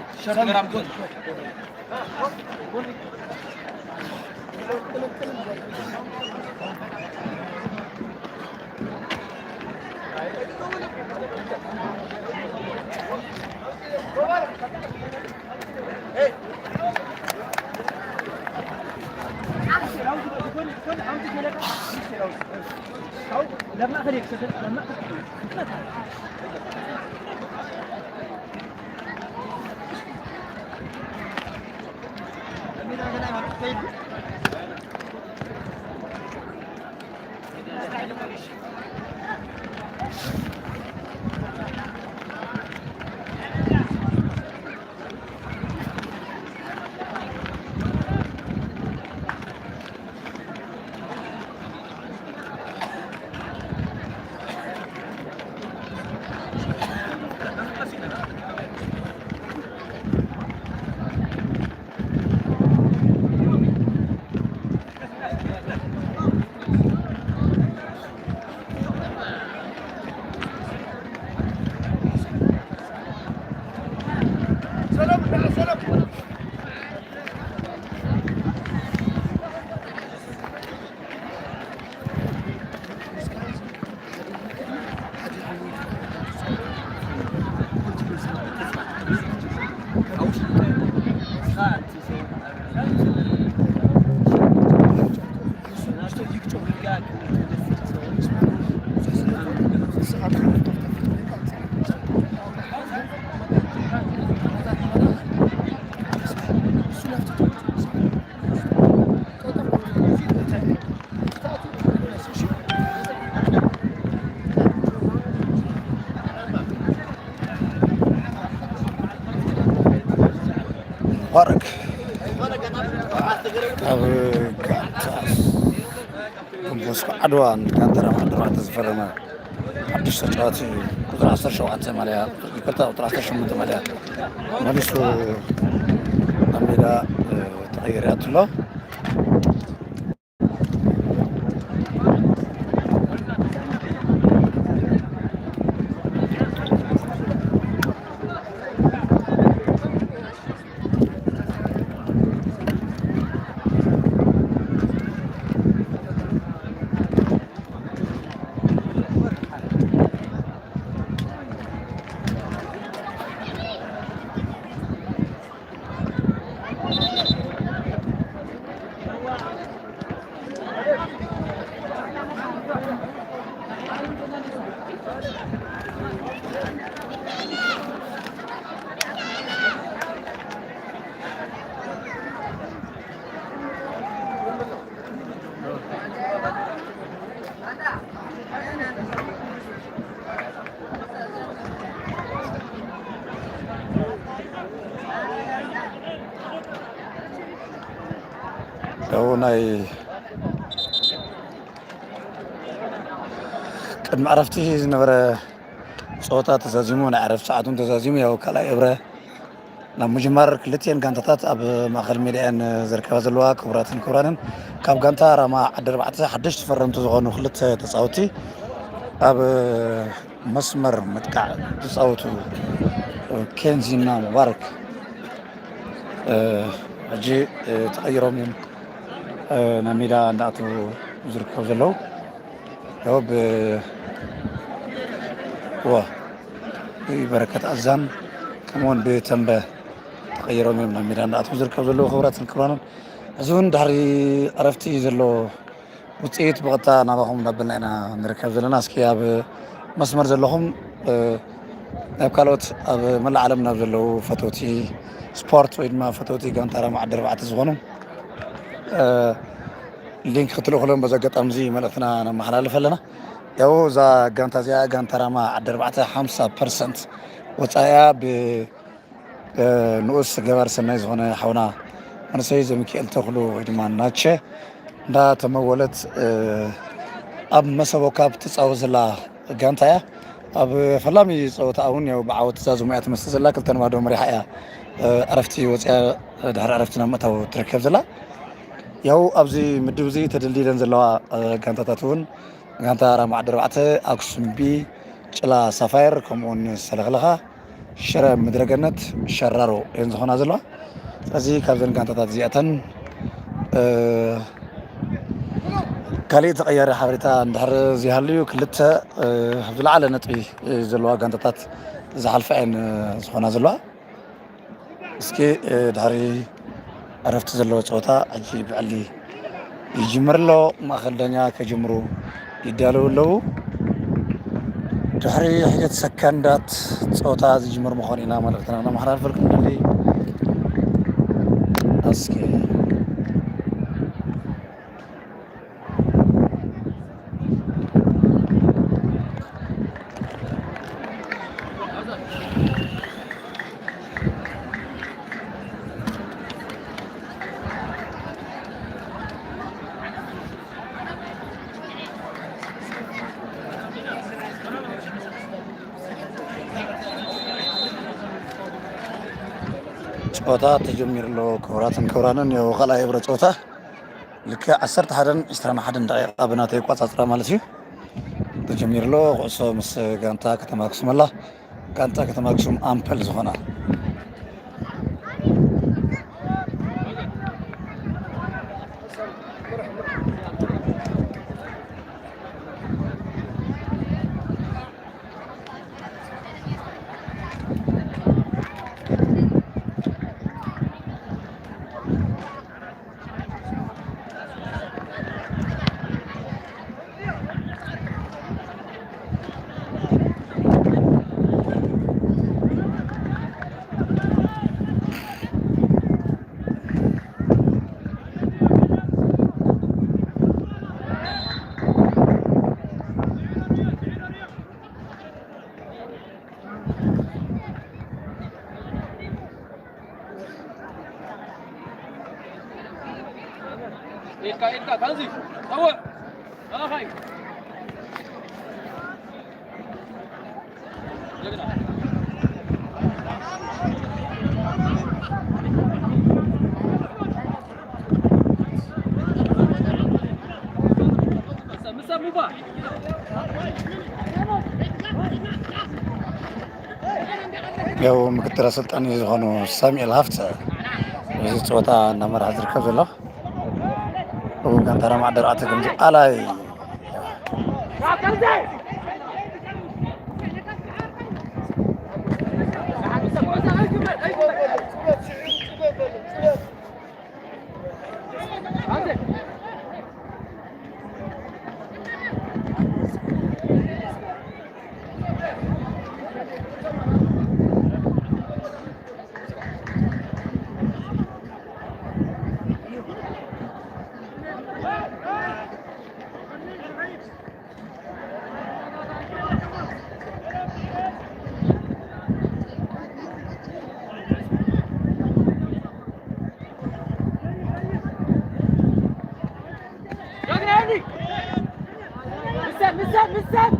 ሙባረክ ኣብ ጋንታ ዶንቦስኮ ዓድዋ፣ ንጋንታ ዓድዋ ተዝፈረመ ሓድሽ ተጫዋቲ እዩ። ቁፅሪ ዓሰርተ ሸውዓተ ማልያ፣ ይቅርታ፣ ቁፅሪ ዓሰርተ ሸሞንተ ማልያ መሊሱ ኣብ ሜዳ፣ እ፣ ተቐይሩ ኣሎ። ያው ናይ ቅድሚ ዕረፍቲ ዝነበረ ፀወታ ተዛዚሙ፣ ናይ ዕረፍቲ ሰዓቱን ተዛዚሙ፣ ያው ካልኣይ እብረ ናብ ምጅማር ክልቲኤን ጋንታታት ኣብ ማእኸል ሜዳ እየን ዝርከባ ዘለዋ። ክቡራትን ክቡራንን፣ ካብ ጋንታ ራማ ዓዲ ኣርባዕተ ሓደሽቲ ፈረምቲ ዝኾኑ ክልተ ተፃወቲ ኣብ መስመር ምጥቃዕ ዝፃወቱ ኬንዚና ሙባረክ፣ እ፣ ሕጂ፣ እ፣ ተቐይሮም እዮም፣ እ፣ ናብ ሜዳ እንዳኣተዉ ዝርከቡ ዘለዉ። ያው ብ-፣ ዋ፣ ብበረከት ኣዛን ከምኡውን ብተንበ ተቐይሮም እዮም ናብ ሜዳ እንዳኣተዉ ዝርከቡ ዘለዉ። ክቡራትን ክቡራንን፣ እዚ እውን ድሕሪ ዕረፍቲ ዘሎ ውፅኢት ብቐጥታ ናባኹም እናበልና ኢና ንርከብ ዘለና። እስኪ ኣብ መስመር ዘለኹም፣ እ፣ ናብ ካልኦት ኣብ መላእ ዓለም ናብ ዘለዉ ፈተውቲ ስፖርት ወይ ድማ ፈተውቲ ጋንታ ራማ ዓዲ ኣርባዕተ ዝኾኑ፣ እ፣ ሊንክ ክትልእኹሎም በዚ ኣጋጣሚ እዚ መልእኽትና ነመሓላልፍ ኣለና። ያው እዛ ጋንታ እዚኣ፣ ጋንታ ራማ ዓዲ ኣርባዕተ፣ ሓምሳ ፐርሰንት ወፃኢኣ ብ እ፣ ንኡስ ገባር ሰናይ ዝኾነ ሓውና መንእሰይ ዘሚካኤል ተኽሉ ወይ ድማ ናቸ እንዳተመወለት፣ እ፣ ኣብ መሰቦ ካብ ትፃወት ዘላ ጋንታ እያ። ኣብ ፈላሚ ፀወታ እውን ያው ብዓወት ዛዙም እያ ትመስል ዘላ። ክልተ ንባዶ መሪሓ እያ፣ እ፣ ዕረፍቲ ወፂኣ፣ ድሕሪ ዕረፍቲ ናብ ምእታው ትርከብ ዘላ። ያው ኣብዚ ምድብ እዚ ተደልዲለን ዘለዋ፣ እ፣ ጋንታታት እውን ጋንታ ራማ ዓዲ ኣርባዕተ፣ ኣክሱም ቢ፣ ጭላ ሳፋየር፣ ከምኡውን ሰለኽለኻ፣ ሽረ ምድረገነት፣ ሸራሮ እየን ዝኾና ዘለዋ። ስለዚ ካብዘን ጋንታታት እዚኣተን፣ እ፣ ካሊእ ተቐያሪ ሓበሬታ እንድሕር ዘይሃልዩ፣ ክልተ፣ እ፣ ዝለዓለ ነጥቢ፣ እ፣ ዘለዋ ጋንታታት ዝሓልፋ እየን፣ እ፣ ዝኾና ዘለዋ። እስኪ፣ እ፣ ድሕሪ ዕረፍቲ ዘለዎ ፀወታ ሕጂ ብዕሊ ይጅምር ኣሎ። ማእኸል ዳኛ ከጅምሩ ይዳለዉ ኣለዉ። ድሕሪ ሒደት ሰከንዳት ፀወታ ዝጅምር ምዃኑ ኢና መልእኽትና ነመሓላልፈልኩም ንደሊ። እስኪ ጨወታ ተጀሚሩ ኣሎ። ክቡራትን ክቡራንን፣ ያው ካልኣይ እብረ ጨወታ ልክዕ ዓሰርተ ሓደን ዕስራን ሓደን ደቂቓ ብናተይ ኣቋጻጽራ ማለት እዩ ተጀሚሩ ኣሎ። ኩዕሶ ምስ ጋንታ ከተማ ኣክሱም ኣላ። ጋንታ ከተማ ኣክሱም ኣምፐል ዝኾና ያው ምክትል ኣሰልጣኒ ዝኾኑ ሳሙኤል ሃፍተ እዚ ፀወታ እናመርሓ ዝርከብ ዘሎ። እው ጋንታ ራማ ዓዲ ኣርባዕተ ከምዚ ኣላይ ምሰብ፣ ምሰብ።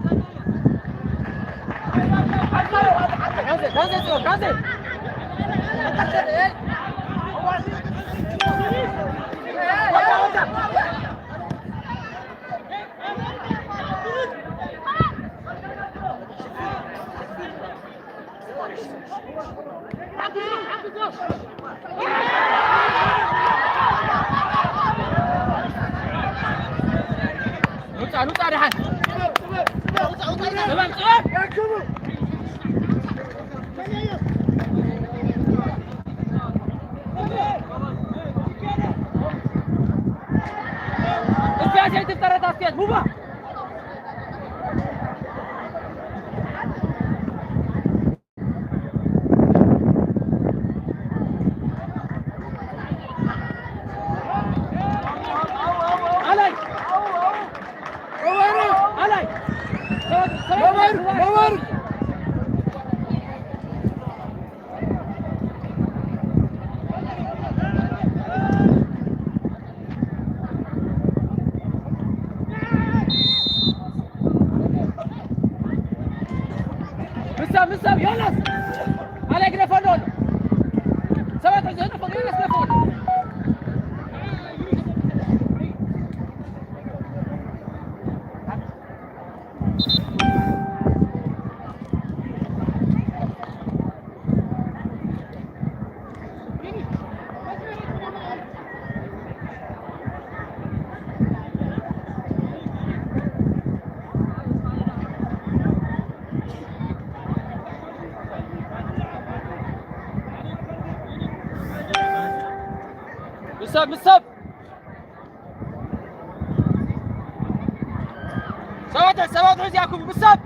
ንውፃእ፣ ንውፃእ ደሓን። ጥበብ፣ ጥበብ። እስኪ ኣስያይ ትፍጠረት ኣስያይ ሙባ። ምሳብ፣ ምሳብ፣ ዮናስ! ኣላይ ግደፈሉ ኣሎ። ሰባት ሕዚ ግደፈሉ፣ ዮናስ ግደፈሉ። ምሳብ፣ ምሳብ። ሰባት፣ ሰባት ሒዝያኩም ምሳብ።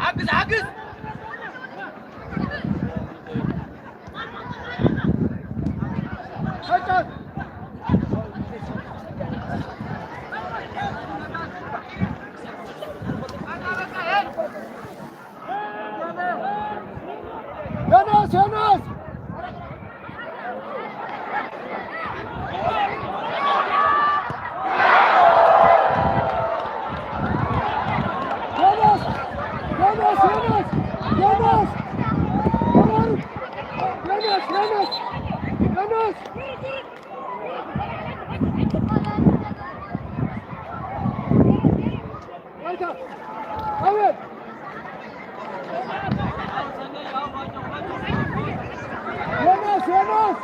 ሓግዝ፣ ሓግዝ። ዮናስ፣ ዮናስ! ዮናስ! ዮናስ! ዮናስ! ዮናስ! ዮናስ!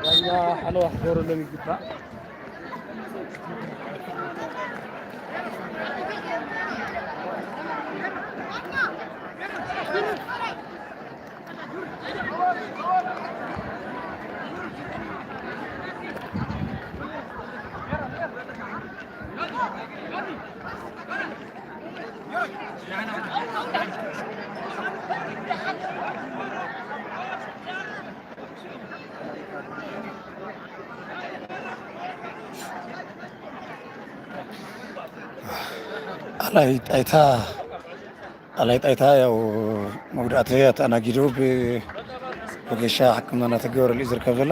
ዳኛ ሓለዋ ክገብረሎም ይግባእ። ኣላይ ጣይታ ኣላይ ጣይታ ያው መጉዳእቲ ኣተኣናጊዱ ብወጌሻ ሕክምና እናተገበረሉ እዩ ዝርከብ ዘሎ።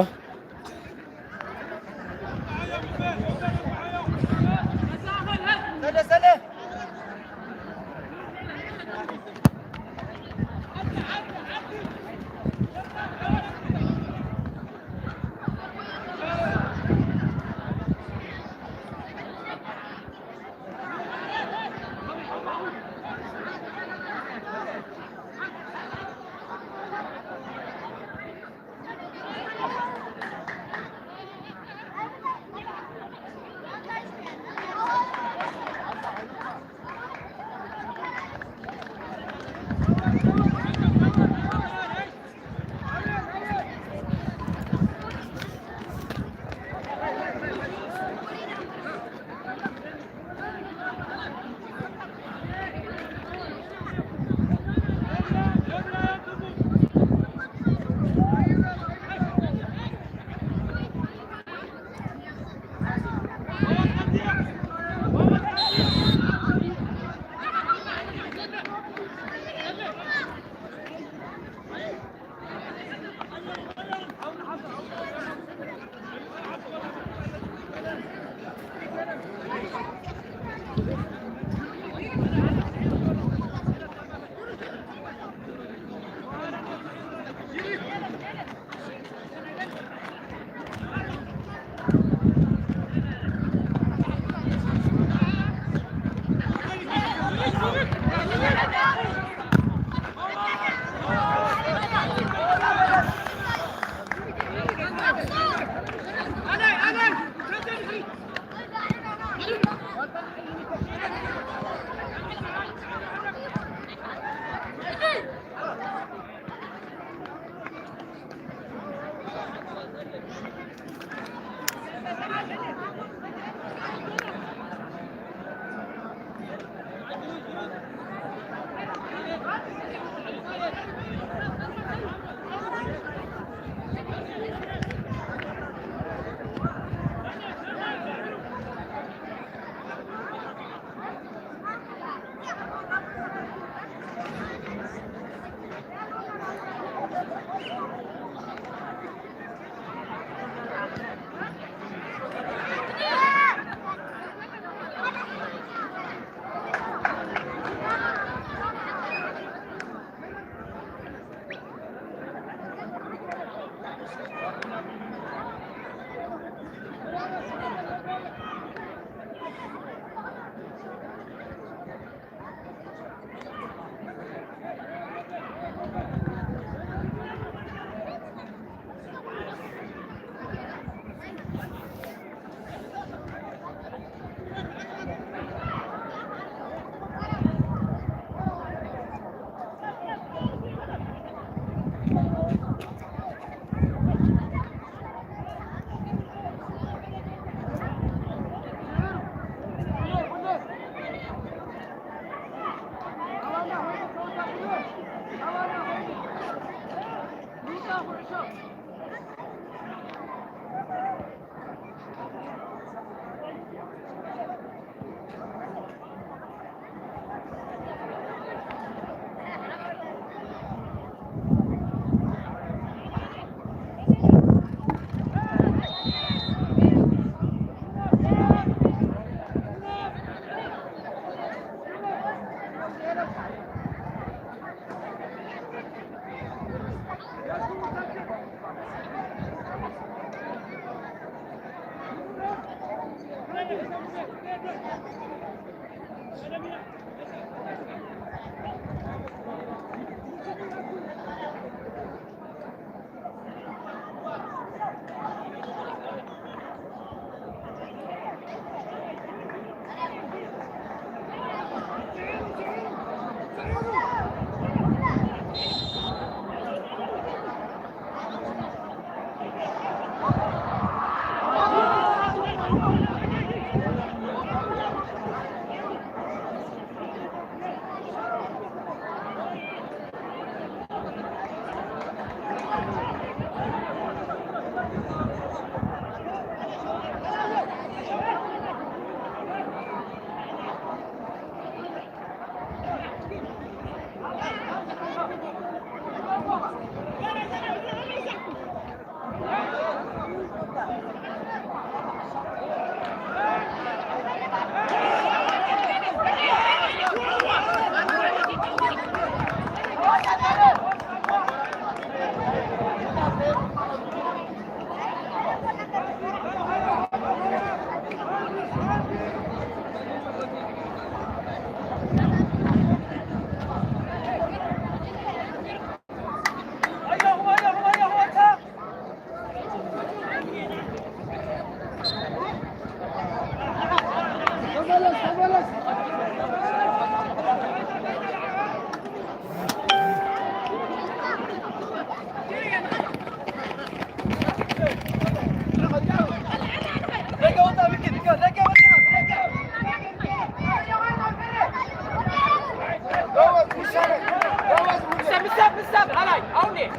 حسن، حسن، حسن، هلاي، هوني.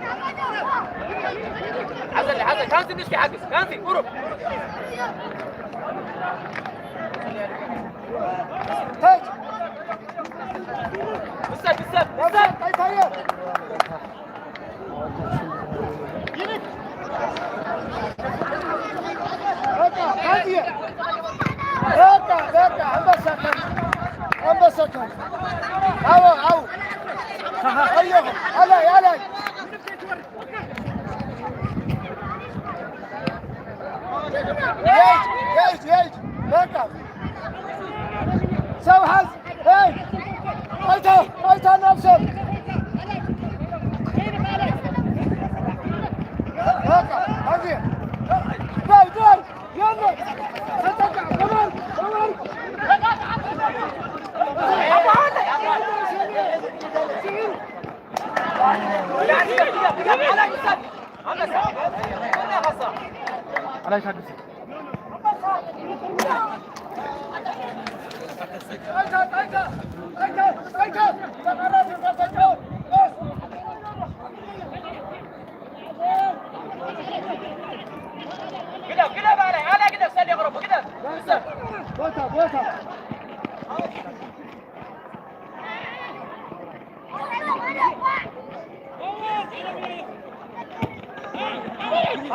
حسن، حسن، كان في نسكي حقس، كان في، قرب. حسن، حسن، حسن. በቃ፣ በቃ፣ አንበሳ ከንቱ፣ አንበሳ ከንቱ። አዎ፣ አዎ። አየሁ፣ አላይ፣ አላይ። የእጅ፣ የእጅ፣ የእጅ። በቃ። ሰው ሐዝ። ሄይ! አይታ፣ አይታ ነፍሰ። በቃ፣ አዚ። ዳይ፣ ዳይ፣ የለ። ተጠቃ፣ በማን፣ በማን። አላይ ታደሰ። ግደፍ፣ ግደፍ፣ አላይ፣ አላይ፣ ግደፍ፣ ሰሌ ቅረቡ፣ ግደፍ። ቦታ፣ ቦታ።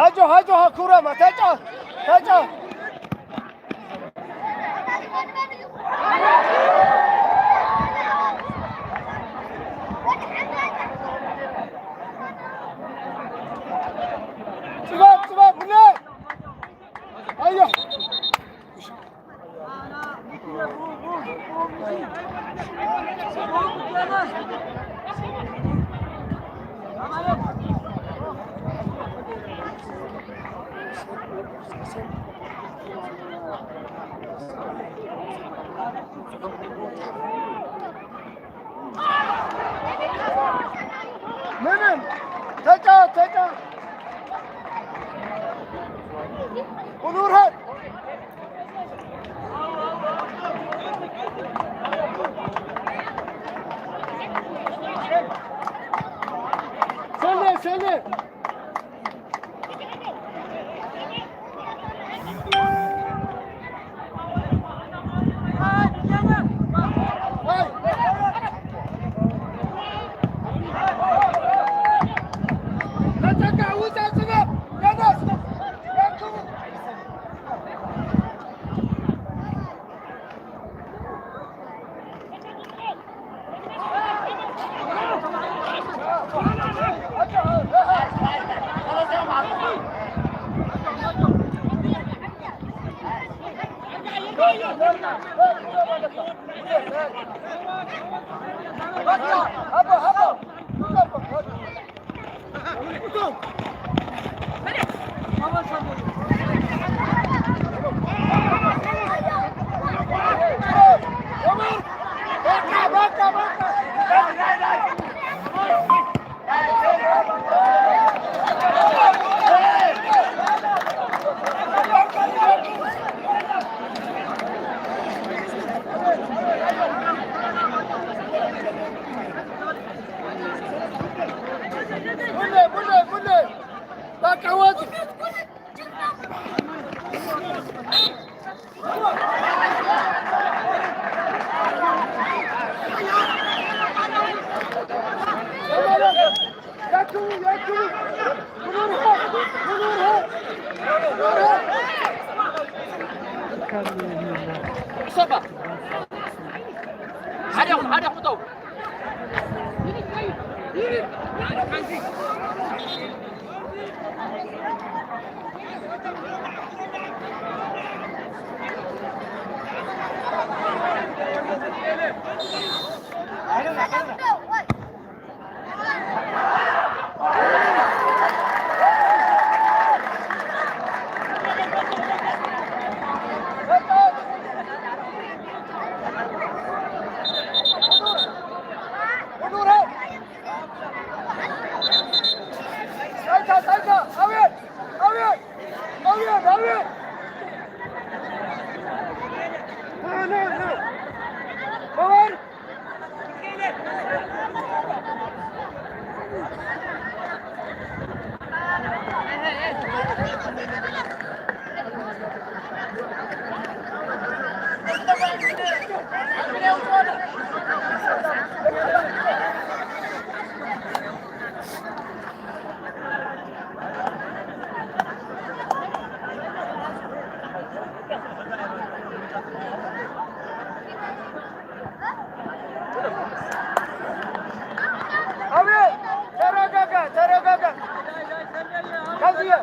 አጆ፣ አጆ፣ ኩራማ፣ ተጫወት፣ ተጫወት። ጽባብ፣ ጽባብ፣ ብለ። አዮ። ምንም ተጫወት፣ ተጫወት። ቁልውርሃት። ሰሌ፣ ሰሌ። ተረጋጋ፣ ተረጋጋ። ከዚያ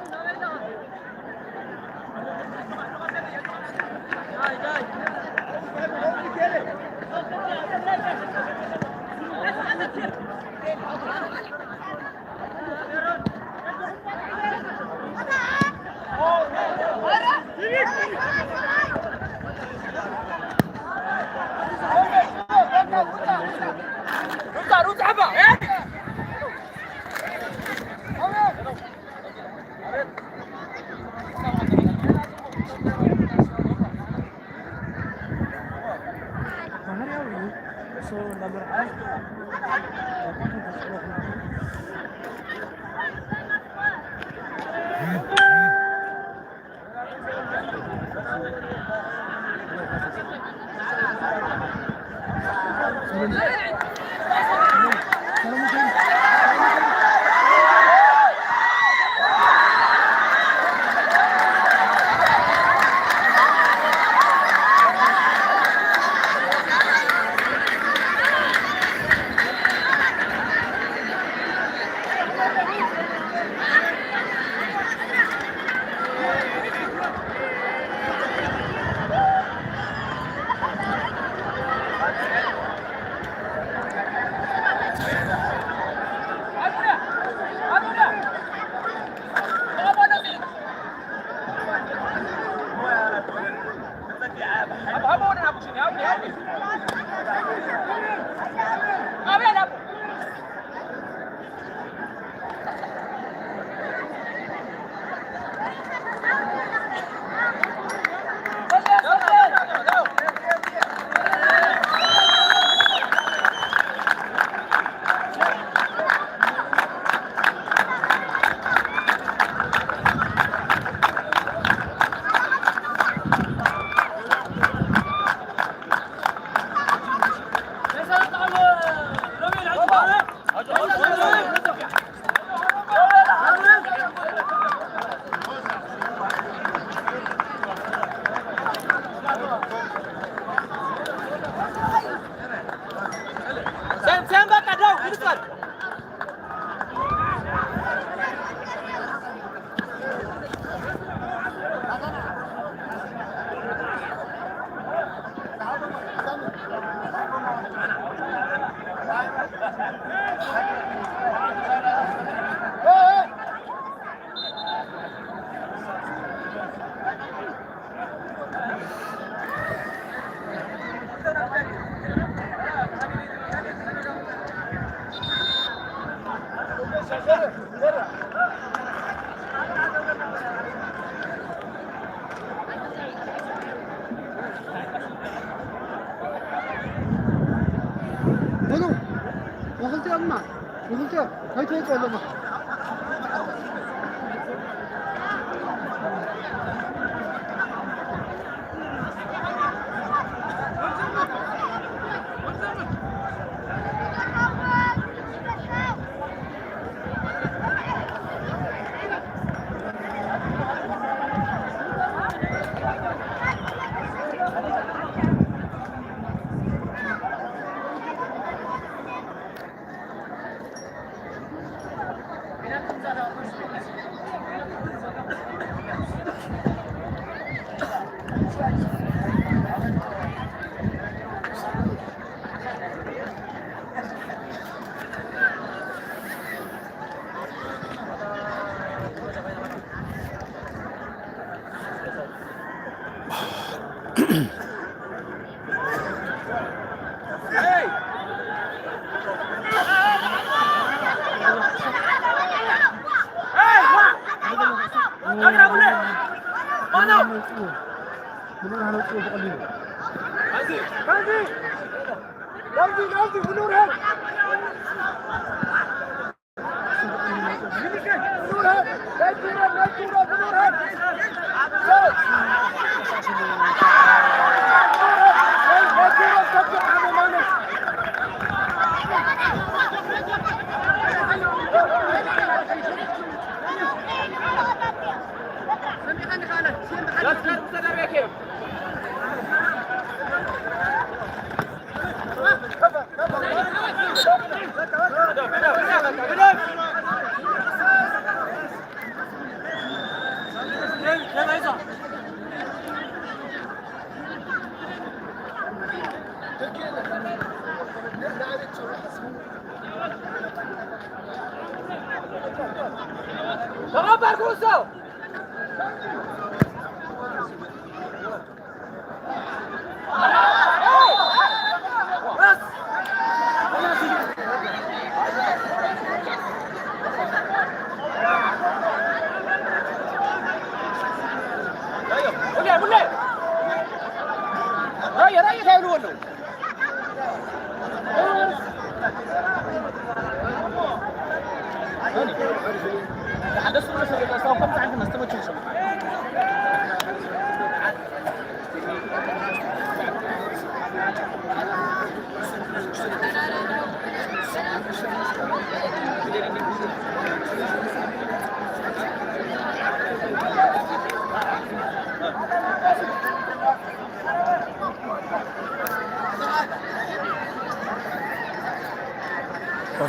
ንኽልተ ከይትወፅእ ኣለኻ።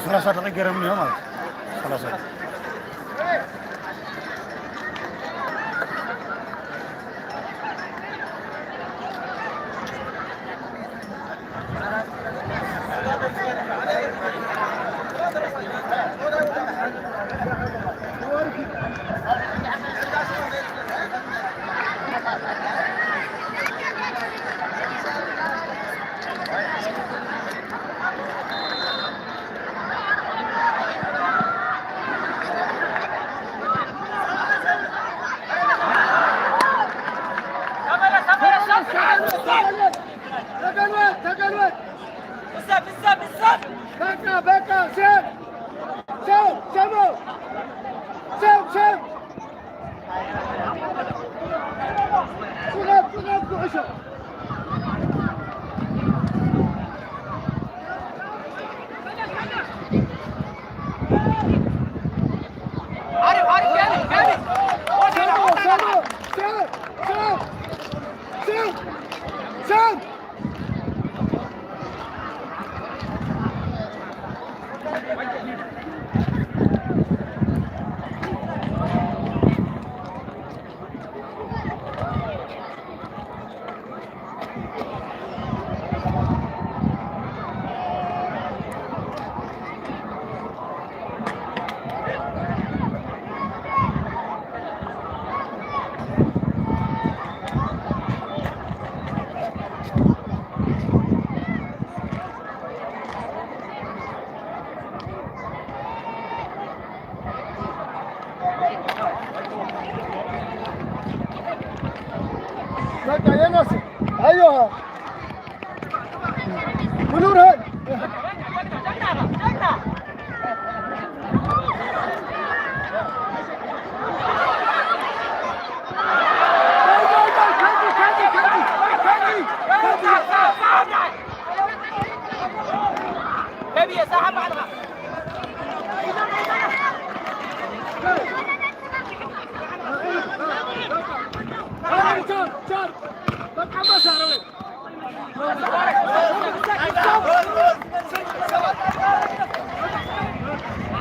ሰላሳ ደቂቅ ገረምኒ ማለት ሰላሳ ተገልበጥ፣ ተገልበጥ። በቃ፣ በቃ፣ ሰብ፣ ሰብ፣ ሰብ፣ ሰብ፣ ሰብ። ጭነት፣ ጭነት፣ ጉዕሾ። በቃ የናስ፣ አይዋ፣ ብኑርሃን። ቻር ቻር በቃ መሳረው።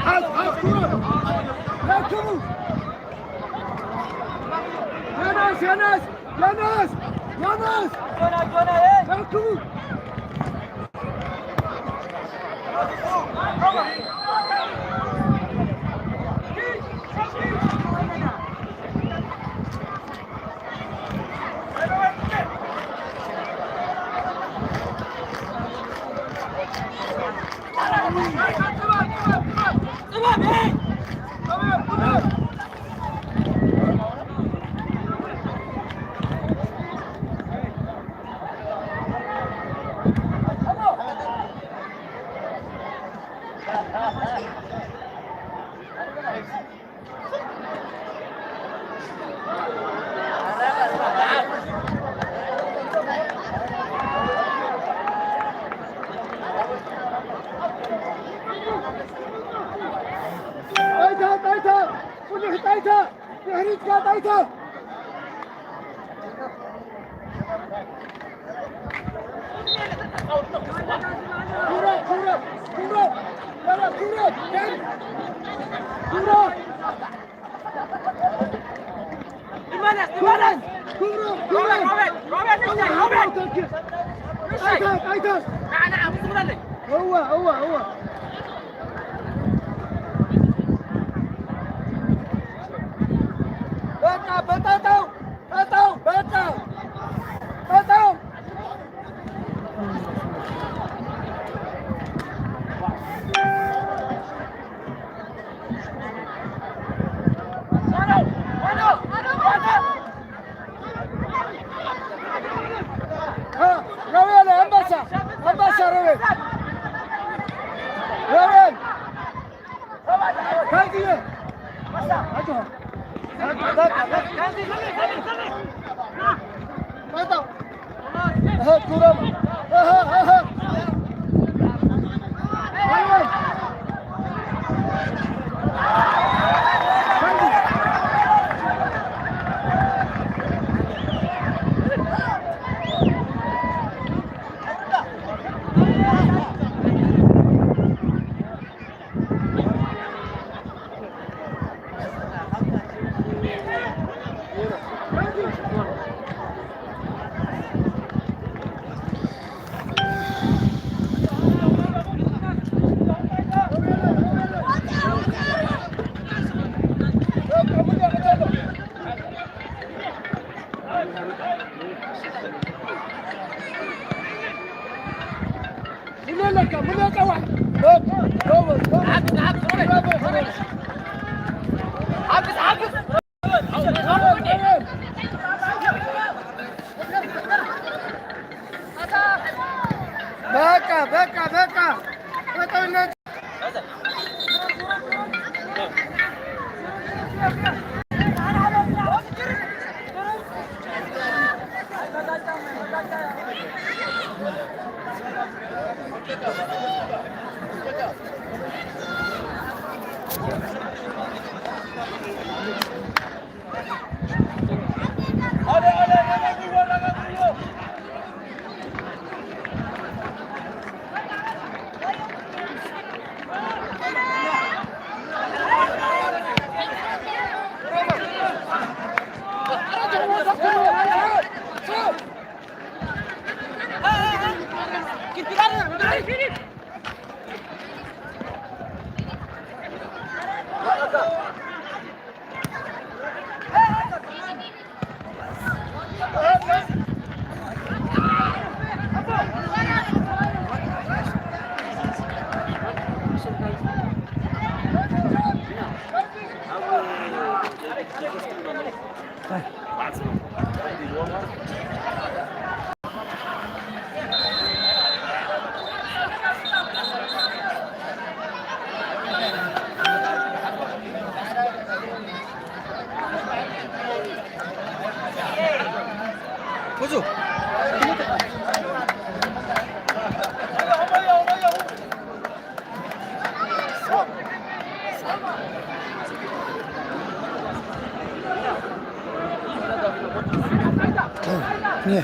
ሓዝ ሓዝ ኩረ። ረክቡ። ዮናስ ዮናስ ዮናስ ዮናስ። ረክቡ። ጣይታ ጣይታ! ብዙሕ ጣይታ! ድሕሪትካ ጣይታ! ክብረት ክብረት ክብረት! ክብረት! ክብረት! ክብረት! ይመለስ፣ ይመለስ። ክብረት! ክብረት! ሮቤል፣ ሮቤል፣ ሮቤል፣ ንሻይ፣ ሮቤል። ንሻይ። ጣይታ ጣይታ! ንዓ፣ ንዓ፣ ምስ ዝበለለይ። እወ እወ እወ። በቃ በጣጣው በጣው በቃ በጣው። ሮቤል ኣንበሳ ኣንበሳ ሮቤል ሮቤል በቃ በቃ በቃ። Nie.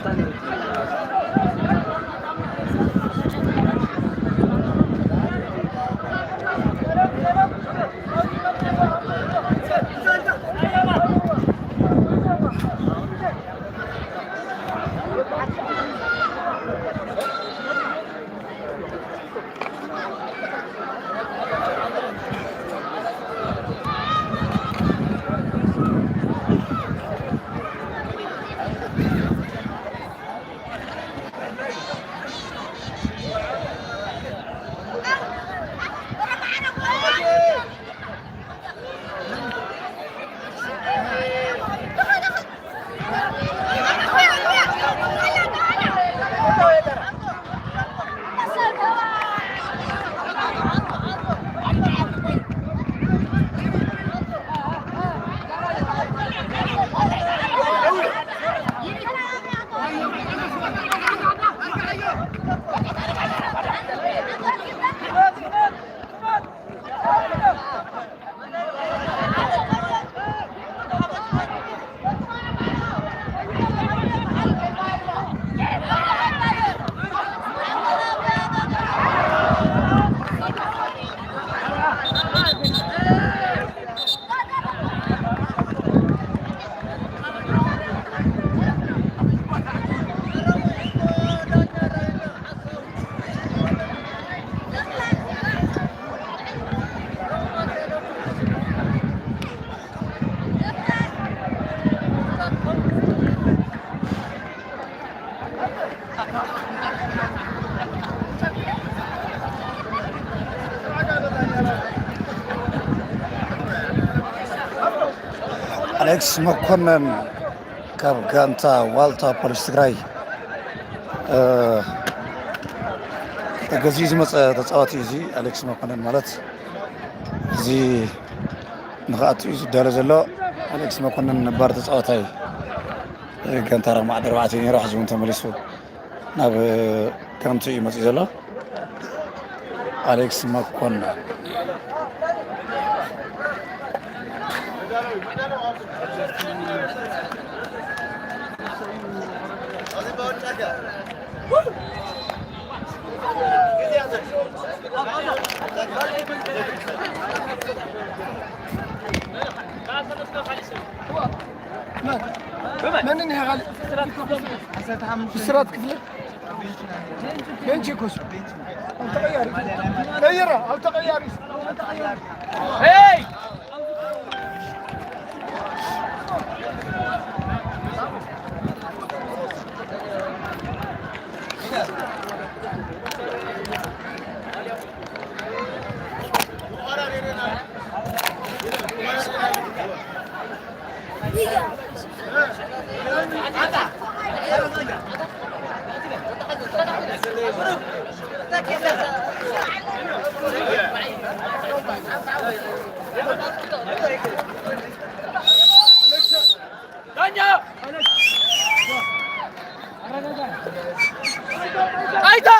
ኣሌክስ መኮነን ካብ ጋንታ ዋልታ ፖሊስ ትግራይ፣ እ፣ ተገዚኡ ዝመፀ ተፃዋቲ እዩ። እዚ ኣሌክስ መኮነን ማለት፣ እዚ ንኽኣቱ እዩ ዝዳሎ ዘሎ። ኣሌክስ መኮነን ነባር ተፃዋታይ፣ እ፣ ጋንታ ረማዕዲ ኣርባዕተ ነይሩ፣ ሕዚ እውን ተመሊሱ ናብ፣ እ፣ ጋንቱ እዩ መፂኡ ዘሎ። ኣሌክስ መኮነን። መን? መን እንዲኻ ካልእ? ብስራት ክፍለ? ቤንች እኮ እሱ። ኣብ ተቐያሪ። ቀይረ፣ ኣብ ተቐያሪ። ኣይታ!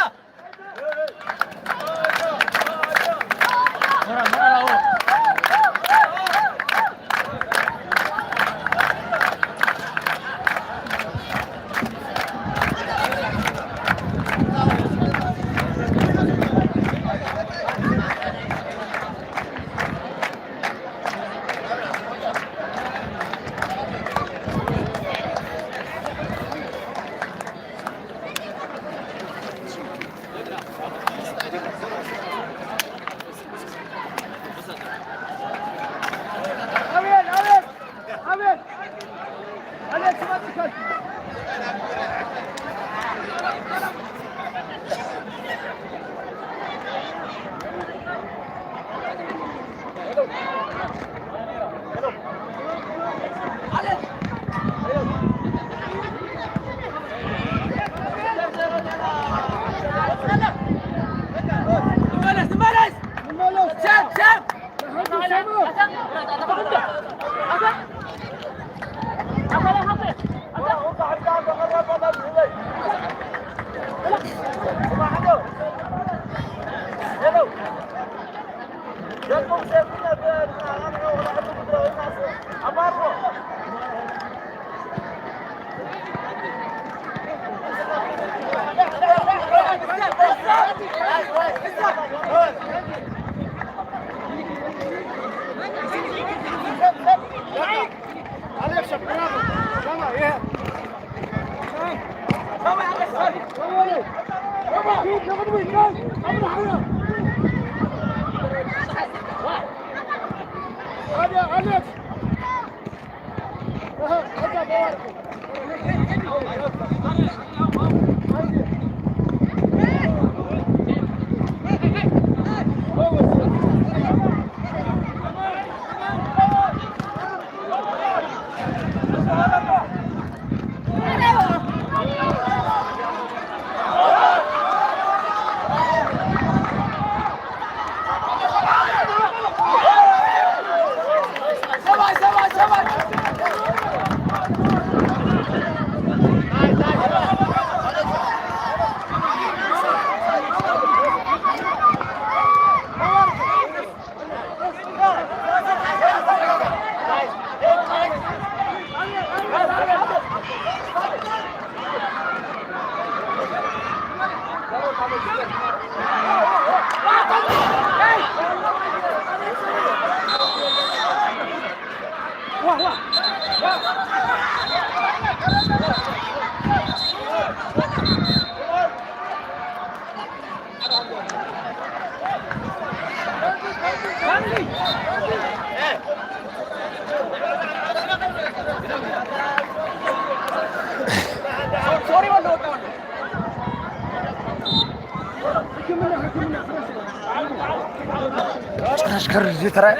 ጭራሽ ከርድ ዝተራእየ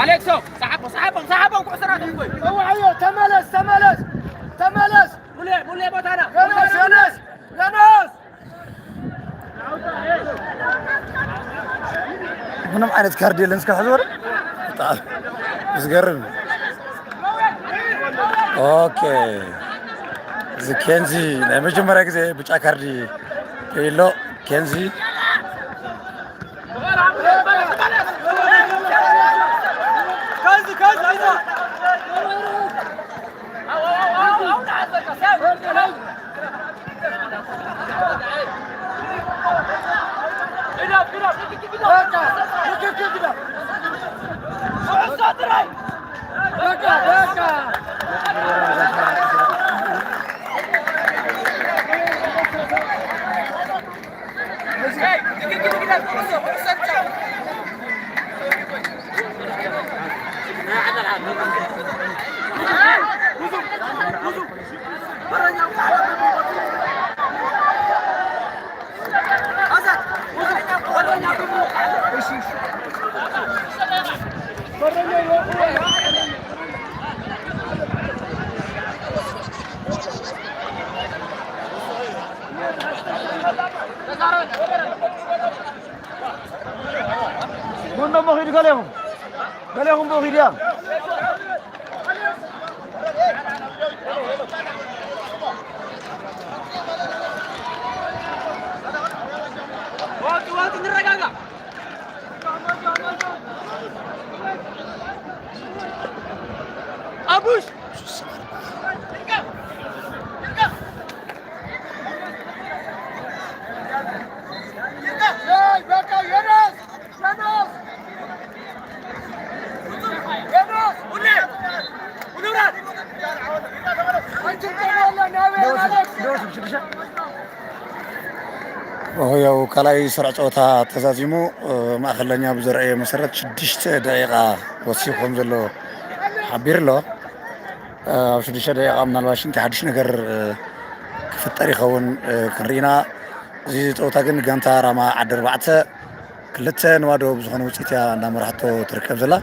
ኣሌክሶ፣ ሰሓቦም፣ ሰሓቦም፣ ሰሓቦም፣ ኩዕሶ ናትኩም። እዋዮ፣ ተመለስ፣ ተመለስ፣ ተመለስ። ሙሌ፣ ሙሌ፣ ቦታና። ዮናስ፣ ዮናስ፣ ዮናስ። ምንም ዓይነት ካርድ የለን። እስከ ሕዚ ወረ ብጣዕሚ ዝገርም። ኦኬ፣ እዚ ኬንዚ ናይ መጀመርያ ግዜ ብጫ ካርዲ ሪኢሎ። ኬንዚ ቡን ደሞ ኺዱ ገሌኹም፣ ገሌኹም ብኡ ኺዱ እያ። ዋቂ፣ ዋቂ፣ ንረጋጋ። ኣቡሽ! ያው ካልኣይ ስሩዕ ጸወታ ተዛዚሙ፣ ማእከለኛ ብዘርኣዮ መሰረት ሽዱሽተ ደቂቓ ወሲኹ ከም ዘሎ ሓቢሩ ኣሎ። ኣብ ሽዱሽተ ደቂቓ ምናልባሽ እንታይ ሓድሽ ነገር ክፍጠር ይኸውን ክንርኢ ኢና። እዚ ጸወታ ግን ጋንታ ራማ ዓዲ ኣርባዕተ ክልተ ንባዶ ብዝኾነ ውጽኢት እያ እንዳመራሕቶ ትርከብ ዘላ።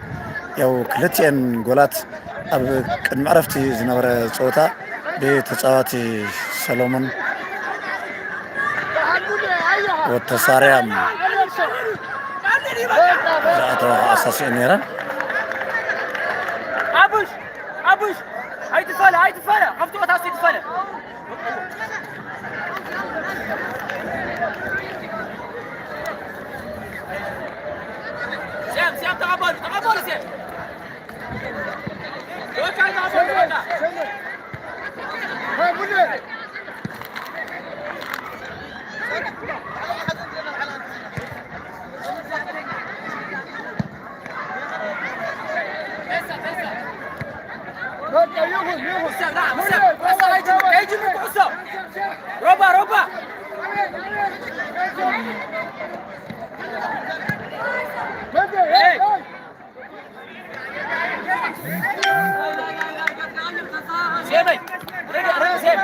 ያው ክልቲኤን ጎላት ኣብ ቅድሚ ዕረፍቲ ዝነበረ ጸወታ ብተጻዋቲ ሰሎሞን ወተሳርያም ዝኣተዋ ኣሳሲአን ነይረን። ኣቡሽ! ኣቡሽ! ኣይትፈለ፣ ኣይትፈለ! ካብቲ ቦታ ኣይትፈለ! ተቐበሉ፣ ተቐበሉ፣ ሴፍ። በቃ፣ ተቐበሉ፣ በቃ። ሮባ፣ ሮባ። ሄይ። ሴመይ፣ ርግእ፣ ርግእ፣ ሴም።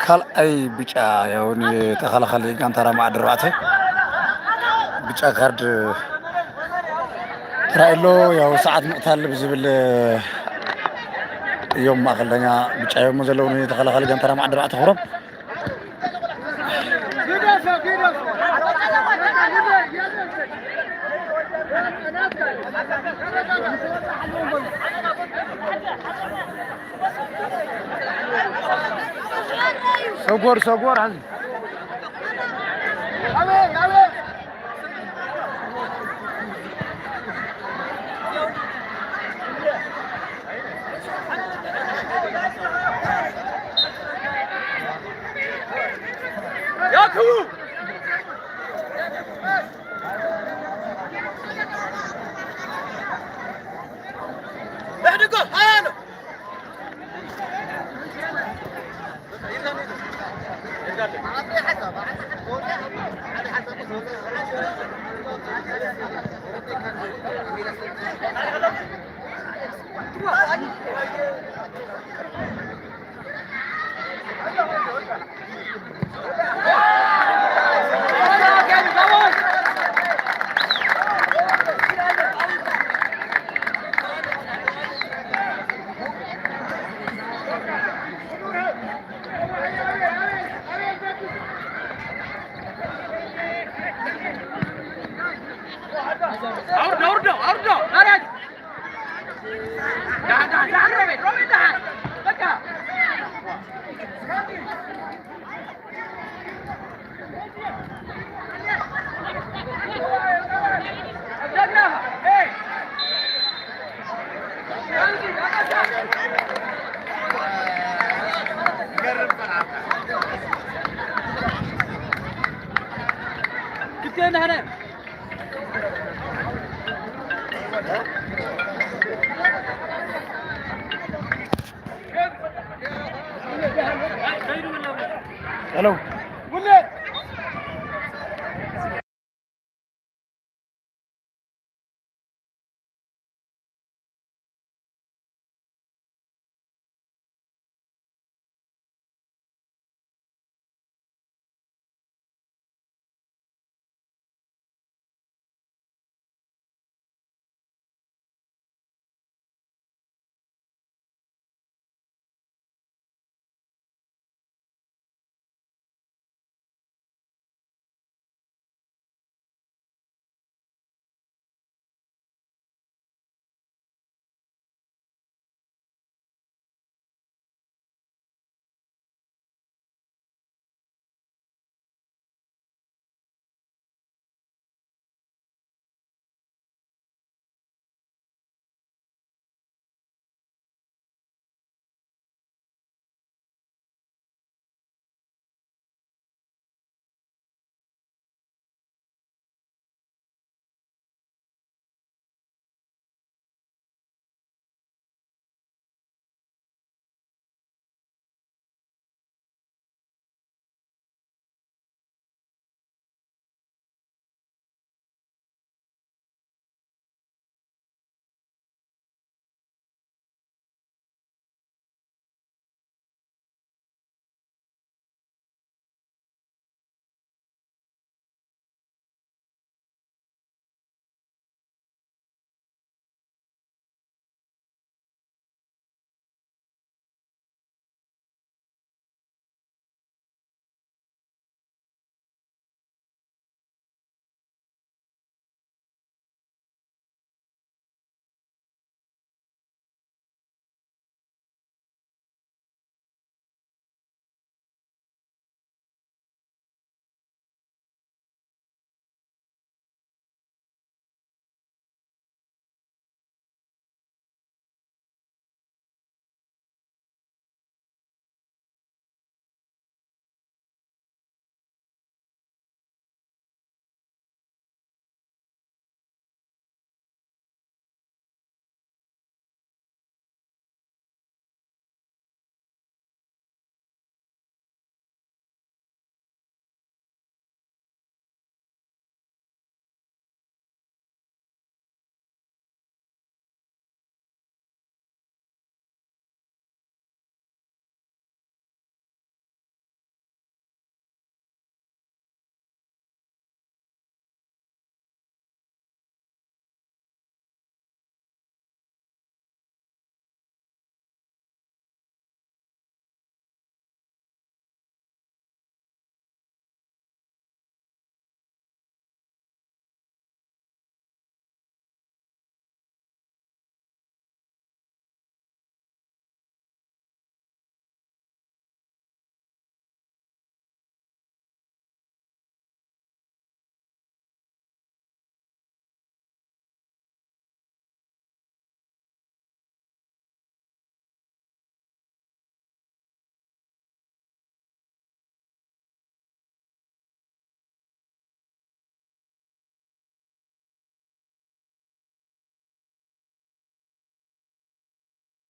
ካልኣይ ብጫ ያው ንተኸላኻሊ ጋንታ ራማ ዓዲ ኣርባዕተ ብጫ ካርድ ተራእየሎ። ያው ሰዓት ምቕታል ብዝብል እዮም ማእኸለኛ ብጫ እዮም ዘለዉ ንተኸላኻሊ ጋንታ ራማ ዓዲ ኣርባዕተ ክብሮም። ሰጎር ሰጎር ሓዚ